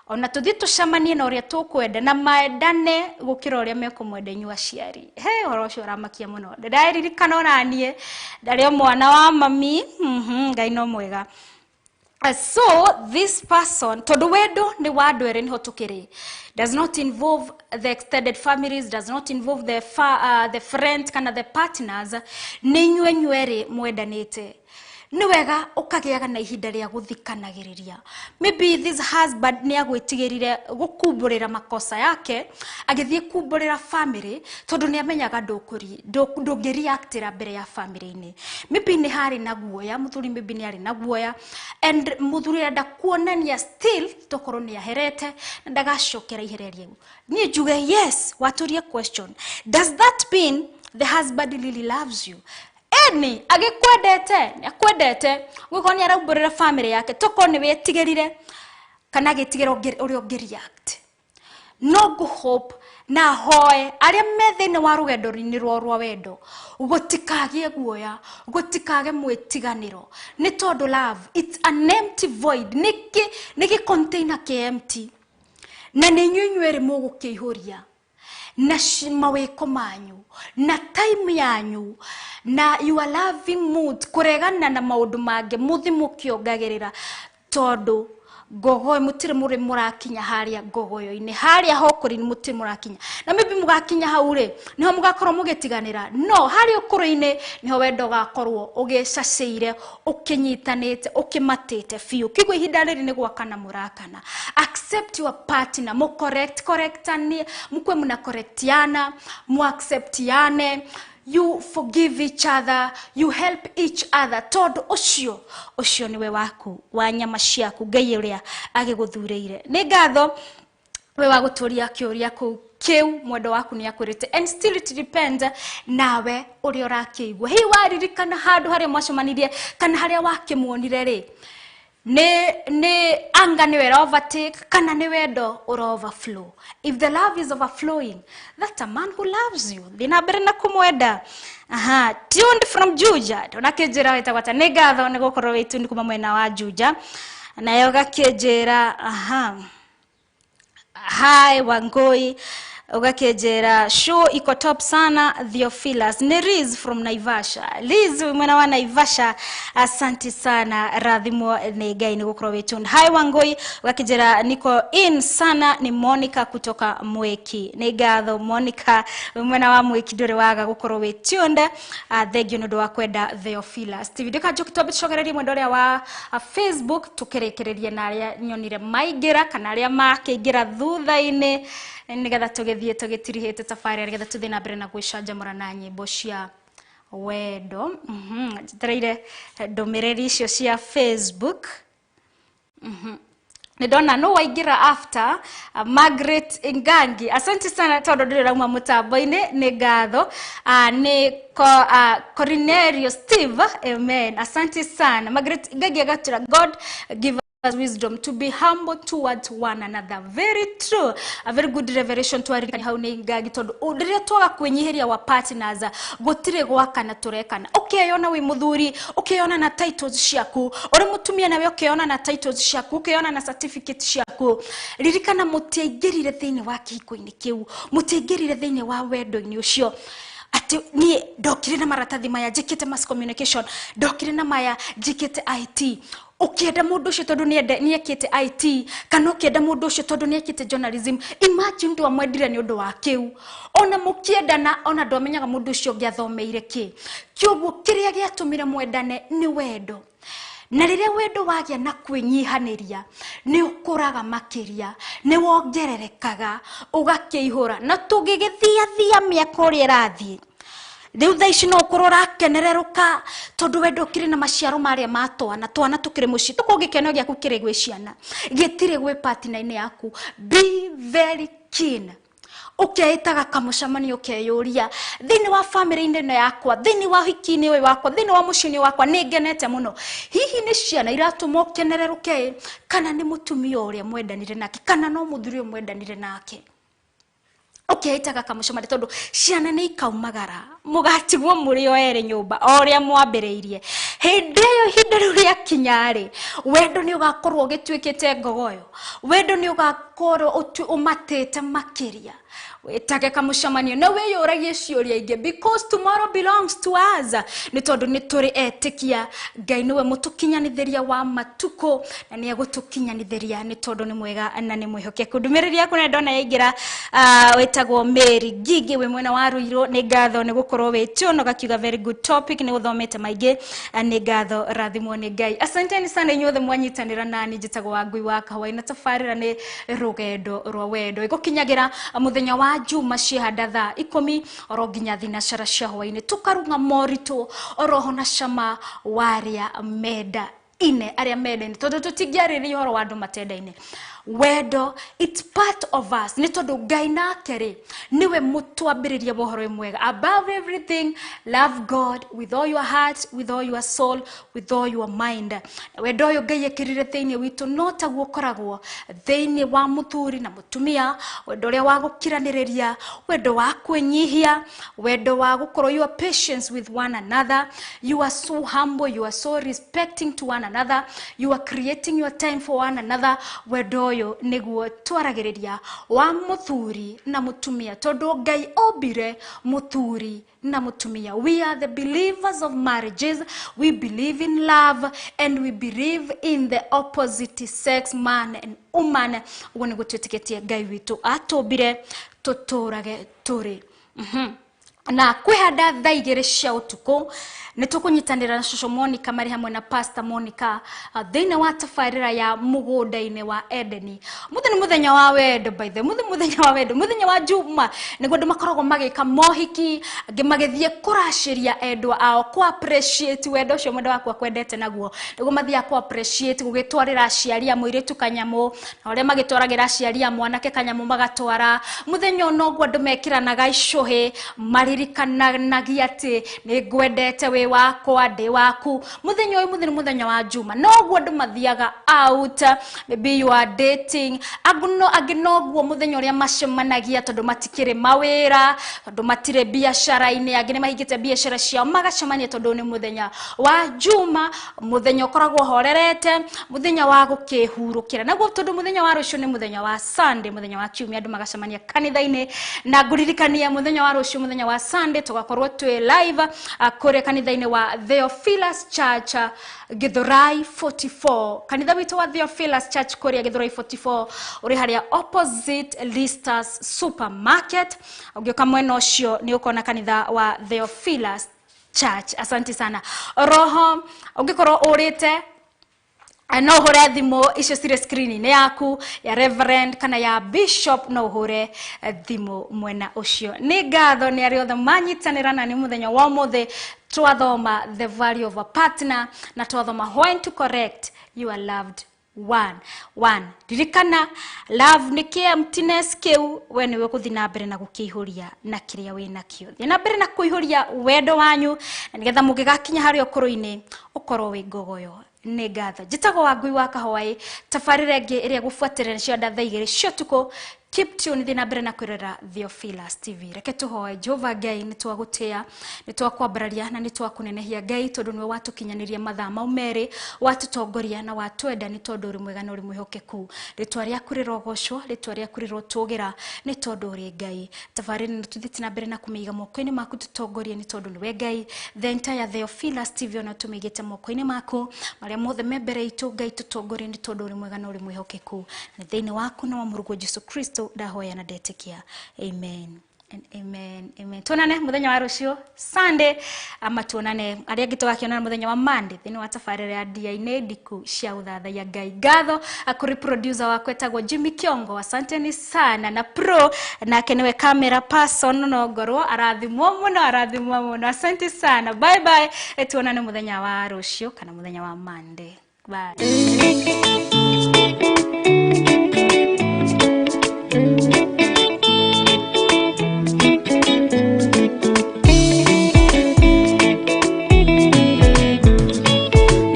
ona tũthiĩ tũcemanie na ũrĩa tũkwenda na maendane gũkĩra ũrĩa mekũmwenda inyuĩ aciari. He ũhoro ũcio ũramakia mũno, ndĩraririkana ona niĩ ndarĩ o mwana wa mami. Ngai no mwega. So this person, tondũ wendo nĩ wa andũ erĩ, nĩho tũkĩrĩ, does not involve the extended families, does not involve the friends kana the partners, nĩ inyuĩ inyuerĩ mwendanĩte. Nĩ wega ũkagĩaga na ihinda rĩa gũthikanagĩrĩria. Maybe this husband nĩ agwĩtigĩrire gũkumbũrĩra makosa yake, agĩthiĩ kumbũrĩra family, tondũ nĩ amenyaga ndũngĩreactĩra mbere ya family-inĩ. Maybe nĩ harĩ na guoya mũthuri, maybe nĩ arĩ na guoya, and mũthuri arenda kuonania still tokorwo nĩ aherete na ndagacokera iherera rĩu. Niĩ njuge yes, watũrie question, does that mean the husband really loves you? Eni agĩkwendete, nĩ akwendete, gũkorwo nĩ araumbũrĩra family yake, tokorwo nĩ wĩtigĩrire kana agĩtigĩra ũrĩa ũngĩreact. No ngũhope na hoe arĩa me thĩinĩ wa rũgendo-inĩ rwa rwa wendo gũtikagĩe guoya, gũtikage mwĩtiganĩro, nĩ tondũ love, it's an empty void, nĩ gĩ container kĩ empty, na nĩ inyuĩ inyuerĩ mũgũkĩihũria na mawĩko manyu na time yanyu na your loving mood, kũregana na maũndũ mangĩ mũthi mũkĩongagĩrĩra, tondũ ngogoyo mũtirĩ mũrĩ mũrakinya harĩa ngogoyo-inĩ, harĩa hokũrĩ mũtirĩ mũrakinya, na maybe mũgakinya hau rĩ nĩho mũgakorwo mũgĩtiganĩra, no harĩa ũkũrũ-inĩ nĩho wendo ũgakorwo ũgĩcacĩire, ũkĩnyitanĩte, ũkĩmatĩte biũ. Kĩguo ihinda rĩrĩ nĩ gwakana mũrakana. Accept your partner, mu correct correctani, mkuwe mna correctiana, mu acceptiane, you forgive each other, you help each other, tondũ ũcio ũcio nĩwe waku wa nyama ciaku, Ngai ũrĩa agĩgũthurĩire. Nĩ ngatho we wa gũtũria kĩũria kũu kĩu, mwendo waku nĩ akwĩrĩte, and still it depends nawe ũrĩa ũrakĩigua. Hihi waririkana handũ harĩa mwacemanirie kana harĩa wakĩmuonire rĩ, nĩ anga nĩwe ĩra overtake kana nĩ wendo ũra overflow? If the love is overflowing, that's a man who loves you. Thiĩ na mbere na kũmwenda. Aha, tuned from Juja, ndonakĩnjĩra wĩtagwo atĩa. Nĩ ngatho nĩ gũkorwo wĩ tuned kuma mwena wa Juja. Nayo gakĩnjĩra, aha, hi Wangui. Ugakenjera show iko top sana Theophilus. Ni Liz from Naivasha. Liz mwena wa Naivasha, asanti sana, rathimwo ni Ngai ni gukorwo wi tuned. Hi Wangui, ugakenjera niko in sana, ni Monica kutoka Mweki. Ni ngatho Monica mwena wa Mweki, nduri waga gukorwo wi tuned. Thank you nundu wa kwenda Theophilus TV. Ndika njoki twambe tucokererie mwenda uria wa Facebook, tukirekererie na aria nyonire maingira kana aria makingira thutha-ini, nigetha tugithie tugitirihite tabarira, nigetha tuthie na mbere na gwicanjamura na nyimbo cia wendo. Njetereire ndumiriri icio cia Facebook. Nĩ ndona no waingĩra after Margaret Ngangi, asante sana tondũ ndũrĩ ũrauma mũtambo-inĩ, nĩ ngatho. Nĩ Cornelio Steve, amen, asante sana. Margaret Ngangi agatwĩra God give us wisdom to be humble towards one another. Very true, a very good revelation twaririkania hau nĩ Ngangi, tondũ rĩrĩa twaga kwĩnyihĩria wa partners, gũtirĩ gwakana tũrekana. Ũkeyona wĩ mũthuri, ũkeyona na titles ciaku, ũrĩ mũtumia nawe ũkeyona na titles ciaku, ũkeyona na certificate ciaku, ririkana mũtiaingĩrire thĩinĩ wa kĩhiko-inĩ kĩu, mũtiaingĩrire thĩinĩ wa wendo-inĩ ũcio atĩ niĩ ndokire na maratathi maya njĩkĩte mass communication, ndokire na maya njĩkĩte IT. Ũkĩenda mũndũ ũcio tondũ nĩekĩte IT, kana ũkĩenda mũndũ ũcio tondũ nĩekĩte journalism, imagine ndwamwendire nĩ ũndũ wa kĩu. Ona mũkĩendana, ona ndwamenyaga mũndũ ũcio ũngĩ athomeire kĩ. Kĩoguo kĩrĩa gĩatũmire mwendane nĩ wendo. Na rĩrĩa wendo wagĩa na kwĩnyihanĩria, nĩ ũkũraga makĩria, nĩ wongererekaga, ũgakĩihũra. Na tũgĩgĩthiathia mĩaka ũrĩa ĩrathiĩ, rĩu thaa ici no ũkorwo ũrakenererũka tondũ wendo ũkĩrĩ na maciaro marĩa ma twana, twana tũkĩrĩ mũciĩ, tũkorwo gĩkeno gĩaku kĩrĩ gwĩ ciana, gĩtirĩ gwĩ partner-inĩ yaku. Be very keen. Ũkeĩtaga kamũcemanio, ũkeyũria, thĩinĩ wa family-inĩ ĩno yakwa, thĩinĩ wa ũhiki-inĩ ũyũ wakwa, thĩinĩ wa mũciĩ-inĩ wakwa, nĩ ngenete mũno? Hihi nĩ ciana iratũma ũkenererũke, kana nĩ mũtumia ũrĩa mwendanire nake, kana no mũthuri ũyũ mwendanire nake? Ũkeĩtaga kamũcemanio tondũ ciana nĩ ikaumagara, mũgatigwo mũrĩ o erĩ nyũmba o ũrĩa mwambĩrĩirie. Hĩndĩ ĩyo ihinda rĩu rĩakinya rĩ, wendo nĩ ũgakorwo ũgĩtuĩkĩte ngogoyo, wendo nĩ ũgakorwo ũmatĩte makĩria. Wĩtage kamũcemanio na wĩyũragie ciũria ingĩ, because tomorrow belongs to us. Nĩ tondũ nĩ tũrĩ etĩkia Ngai nĩwe mũtũkinyanithĩria wa matukũ, na nĩ egũtũkinyanithĩria nĩ tondũ nĩ mwega na nĩ mwĩhokeku. Ndũmĩrĩri yaku nĩ ndona yaingĩra. Wĩtagwo Mary Ngigi wĩ mwena wa Ruiru, nĩ ngatho nĩ gũkorwo wĩ tune. Ũgakiuga very good topic, nĩ gũthomete maingĩ. Nĩ ngatho, rathimwo nĩ Ngai. Asanteni sana inyuothe mwanyitanĩra nani. Njĩtagwo Wangui wa Kahũa na tabarĩra nĩ Rũgendo rwa Wendo, ĩgũkinyagĩra mũthenya wa Juma ciĩhanda thaa 10 oro nginya thinacara cia hwainĩ, tũkarung'a moritũ oroho na cama wa arĩa menda ine, arĩa mendaine, tondũ tũtingĩarĩrĩria ũhoro wa andũ matendaine. Wendo, it's part of us, nĩ tondũ Ngai nake rĩ, nĩwe mũtwambĩrĩria wa ũhoro ũyũ mwega. Above everything, love God with all your heart, with all your soul, with all your mind. Wendo ũyũ Ngai ekĩrire thĩinĩ witũ no taguo ũkoragwo thĩinĩ wa mũthuri na mũtumia, wendo ũrĩa wa gũkiranĩrĩria, wendo wa kwĩnyihia, wendo wa gũkorwo you are patience with one another, you are so humble, you are so respecting to one another, you are creating your time for one another. Wendo ũyũ nĩguo twaragĩrĩria wa mũthuri na mũtumia, tondũ Ngai ombire mũthuri na mũtumia. We are the believers of marriages. We believe in love and we believe in the opposite sex, man and woman. Ũguo nĩguo twĩtĩkĩtie Ngai witũ atũmbire tũtũrage tũrĩ. Na kwĩhanda thaa 2 cia ũtukũ nĩ tũkũnyitanĩra na Cũcũ Monica marĩ hamwe na Pastor Monica thĩinĩ wa tabarĩra ya Mũgũnda-inĩ wa Edeni. Mũthĩ nĩ mũthenya wa wendo, by the way, mũthĩ mũthenya wa wendo, mũthenya wa Juma nĩguo andũ makoragwo magĩka mohiki, angĩ magĩthiĩ kũracĩria endwa ao, kũ appreciate wendo ũcio mwendwa waku akwendete naguo, nĩguo mathiaga kũ appreciate, gũgĩtwarĩra aciari a mũirĩtu kanyamũ, na ũrĩa magĩtwaragĩra aciari a mwanake kanyamũ magatwara. Mũthenya ũyũ noguo andũ mekĩranaga icũhĩ. Maririkana. Maririkananagia atĩ nĩ ngwendete, wĩ wakwa, ndĩ waku. Mũthenya ũyũ mũthenya mũthenya wa Juma noguo andũ mathiaga out, maybe you are dating. Angĩ no angĩ noguo mũthenya ũrĩa macemanagia, tondũ matikĩrĩ mawĩra, tondũ matirĩ biacara-inĩ, angĩ nĩ mahingĩte biacara ciao, magacemania tondũ nĩ mũthenya wa Juma, mũthenya ũkoragwo horerete, mũthenya wa gũkĩhurũkĩra. Naguo tondũ mũthenya wa rũciũ nĩ mũthenya wa Sunday, mũthenya wa kiumia, andũ magacemania kanitha-inĩ. Na ngũririkania mũthenya wa rũciũ, mũthenya wa Sunday, tũgakorwo twĩ live kũrĩa kanitha-inĩ wa Theophilus Church, Githurai 44. Kanitha witũ wa Theophilus Church kũrĩa Githurai 44 ũrĩ harĩa opposite Listers Supermarket. Ũngĩũka mwena ũcio nĩ ũkona kanitha wa Theophilus Church. Asante sana. Roho ũngĩkorwo ũrĩte, no ũhũre thimũ icio cirĩ screen-inĩ yaku, ya Reverend kana ya Bishop, no ũhũre thimũ mwena ũcio. Nĩ ngatho nĩ arĩa othe manyitanĩra na nĩ mũthenya wa ũmũthĩ twathoma the value of a partner na twathoma when to correct your loved one. One, ririkana love nĩ kĩ emptiness kĩu we nĩwe ũgũthiĩ na mbere na gũkĩihũria na kĩrĩa wĩ nakĩo. Thiĩ na mbere na kũihũria wendo wanyu na nĩgetha mũngĩgakinya harĩa ũkũrũ-inĩ ũkorwo wĩ ngogoyo. Nĩ ngatho. Njĩtagwo Wangui wa Kahwaĩ. Tabarĩra ĩngĩ ĩrĩa gũbuatĩrĩra nĩcio nda thaa 2 cia ũtukũ. Keep tune, thiĩ na mbere na kwĩrorera Theophilus TV. Reke tũhoe. Jehova Ngai, nĩ twagũtĩa, nĩ twakwambararia na nĩ twakũnenehia Ngai, tondũ nĩwe watũkinyanĩria mathaa mau merĩ, watũtongoria na watwenda, nĩ tondũ ũrĩ mwega na ũrĩ mwĩhokeku. Rĩtwa rĩaku rĩrogocwo, rĩtwa rĩaku rĩrotũgĩra, nĩ tondũ ũrĩ Ngai. Tabarĩra ĩno tũthiĩte na mbere na kũmĩiga moko-inĩ maku, tũtongorie, nĩ tondũ nĩwe Ngai. The entire Theophilus TV ona tũmĩigĩte moko-inĩ maku, marĩa mothe me mbere itũ Ngai tũtongorie, nĩ tondũ ũrĩ mwega na ũrĩ mwĩhokeku. Na thĩinĩ waku na wa mũrũguo Jesu Kristo ndahoya na ndetĩkia, amen and amen, amen. Tuonane mũthenya wa rũciũ Sunday, ama tuonane arĩa angĩ tũgakĩonana mũthenya wa Monday thĩinĩ wa tabarĩra ya Ndia-inĩ Ndiku cia ũthathaiya Ngai. Ngatho kũrĩ producer wakwa etagwo Jimmy Kiongo, asanteni sana, na pro nake nĩwe camera person, no ngorwo arathimwo mũno, arathimwo mũno. Asante sana, bye bye. Tuonane mũthenya wa rũciũ kana mũthenya wa Monday. Bye.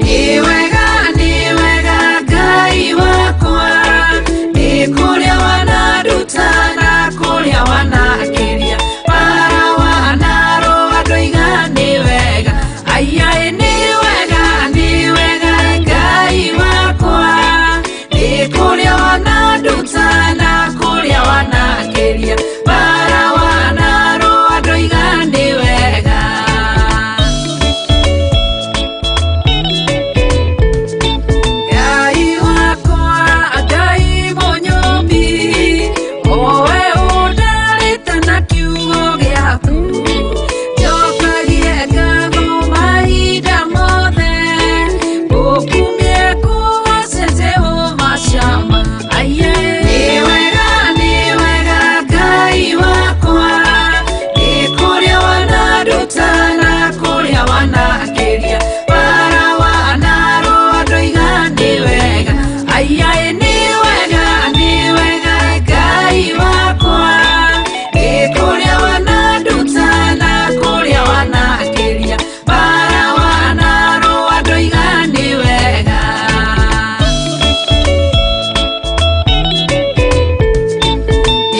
Nĩ wega, nĩ wega Ngai wakwa, nĩ kũrĩa wananduta na kũrĩa wanakĩria, bara wanarũa ndoiga nĩ wega, aiyaĩ nĩ wega, nĩ wega Ngai wakwa, nĩ kũrĩa wananduta na kũrĩa wanakĩria, bara wanarũa ndoiga nĩ wega. Ngai wakwa, Ngai mũnyũmbi, owe ũndarĩte na kiugo gĩaku, njokagie ngatho mahinda mothe, ngũkumie kũgoce Jehova Shama, aiye. Nĩ wega, nĩ wega Ngai wakwa, nĩ kũrĩa wananduta na kũrĩa wanakĩria, bara wanarũa ndoiga nĩ wega, aiyaĩ nĩ wega, nĩ wega Ngai wakwa, nĩ kũrĩa wananduta na kũrĩa wanakĩria, bara wanarũa ndoiga nĩ wega.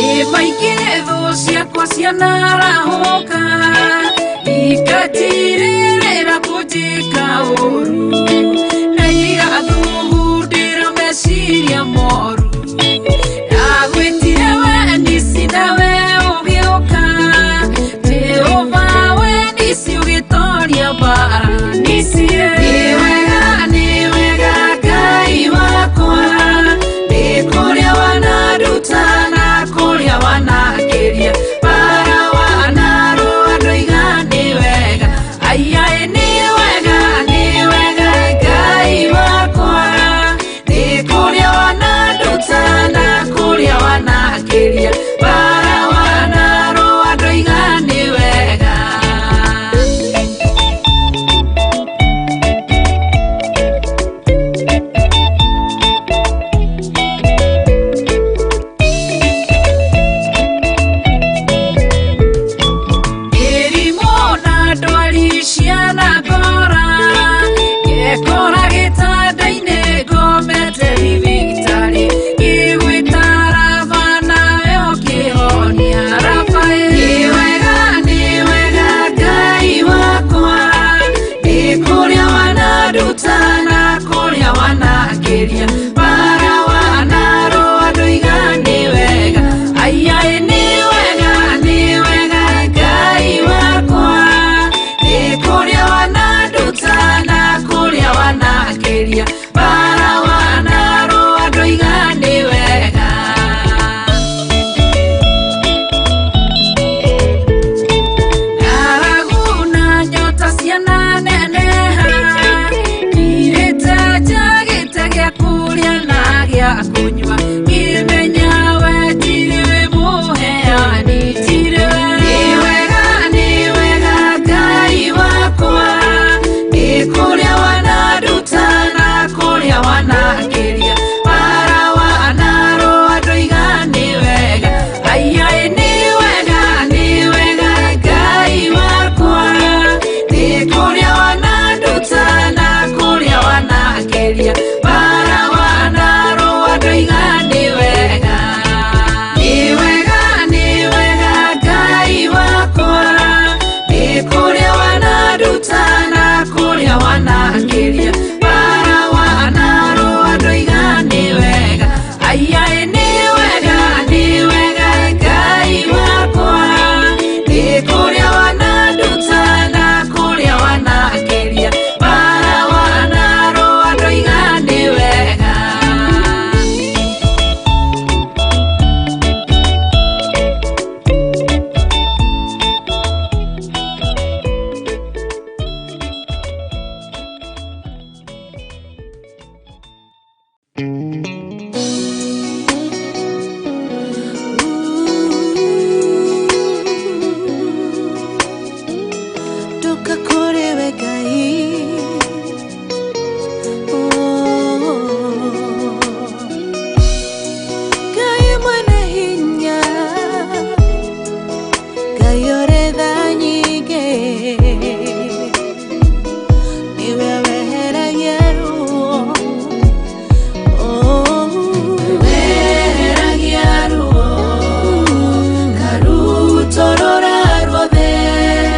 Ĩ maingĩ thũ ciakwa cianarahũka, ikatirĩrĩra kũnjĩka ũru, na igathugundĩra meciria moru. Ndagwĩtire we Nisi nawe ũgĩũka, Jehova we Nisi ũgĩtoria mbara Nisi. Nĩ wega, nĩ wega Ngai wakwa, nĩ kũrĩa wananduta na kũrĩa wanakĩria, bara wanarũa ndoiga nĩ wega, aiyaĩ nĩ wega, nĩ wega Ngai wakwa, nĩ kũrĩa wananduta na kũrĩa wanakĩria, bara wanarũa ndoiga nĩ wega. Ĩ kũnyua ngĩmenya we tirĩwe mũheani tirĩwe nĩ wega nĩ wega Ngai wakwa nĩ kũrĩa wananduta na kũrĩa wanangĩria bara wanarũa ndoiga nĩ wega aiai nĩ wega nĩ wega Ngai wakwa nĩ kũrĩa wananduta na kũrĩa wanangĩria bara wanarũa ndoiga nĩ wega nĩ wega nĩ wega Ngai wakwa nĩ kũrĩa wananduta na kũrĩa wanangĩria bara wanarũa ndoiga nĩ wega aiai nĩ wega nĩ wega Ngai wakwa nĩ kũrĩa wananduta na kũrĩa wanangĩria bara wanarũa ndoiga nĩ wega.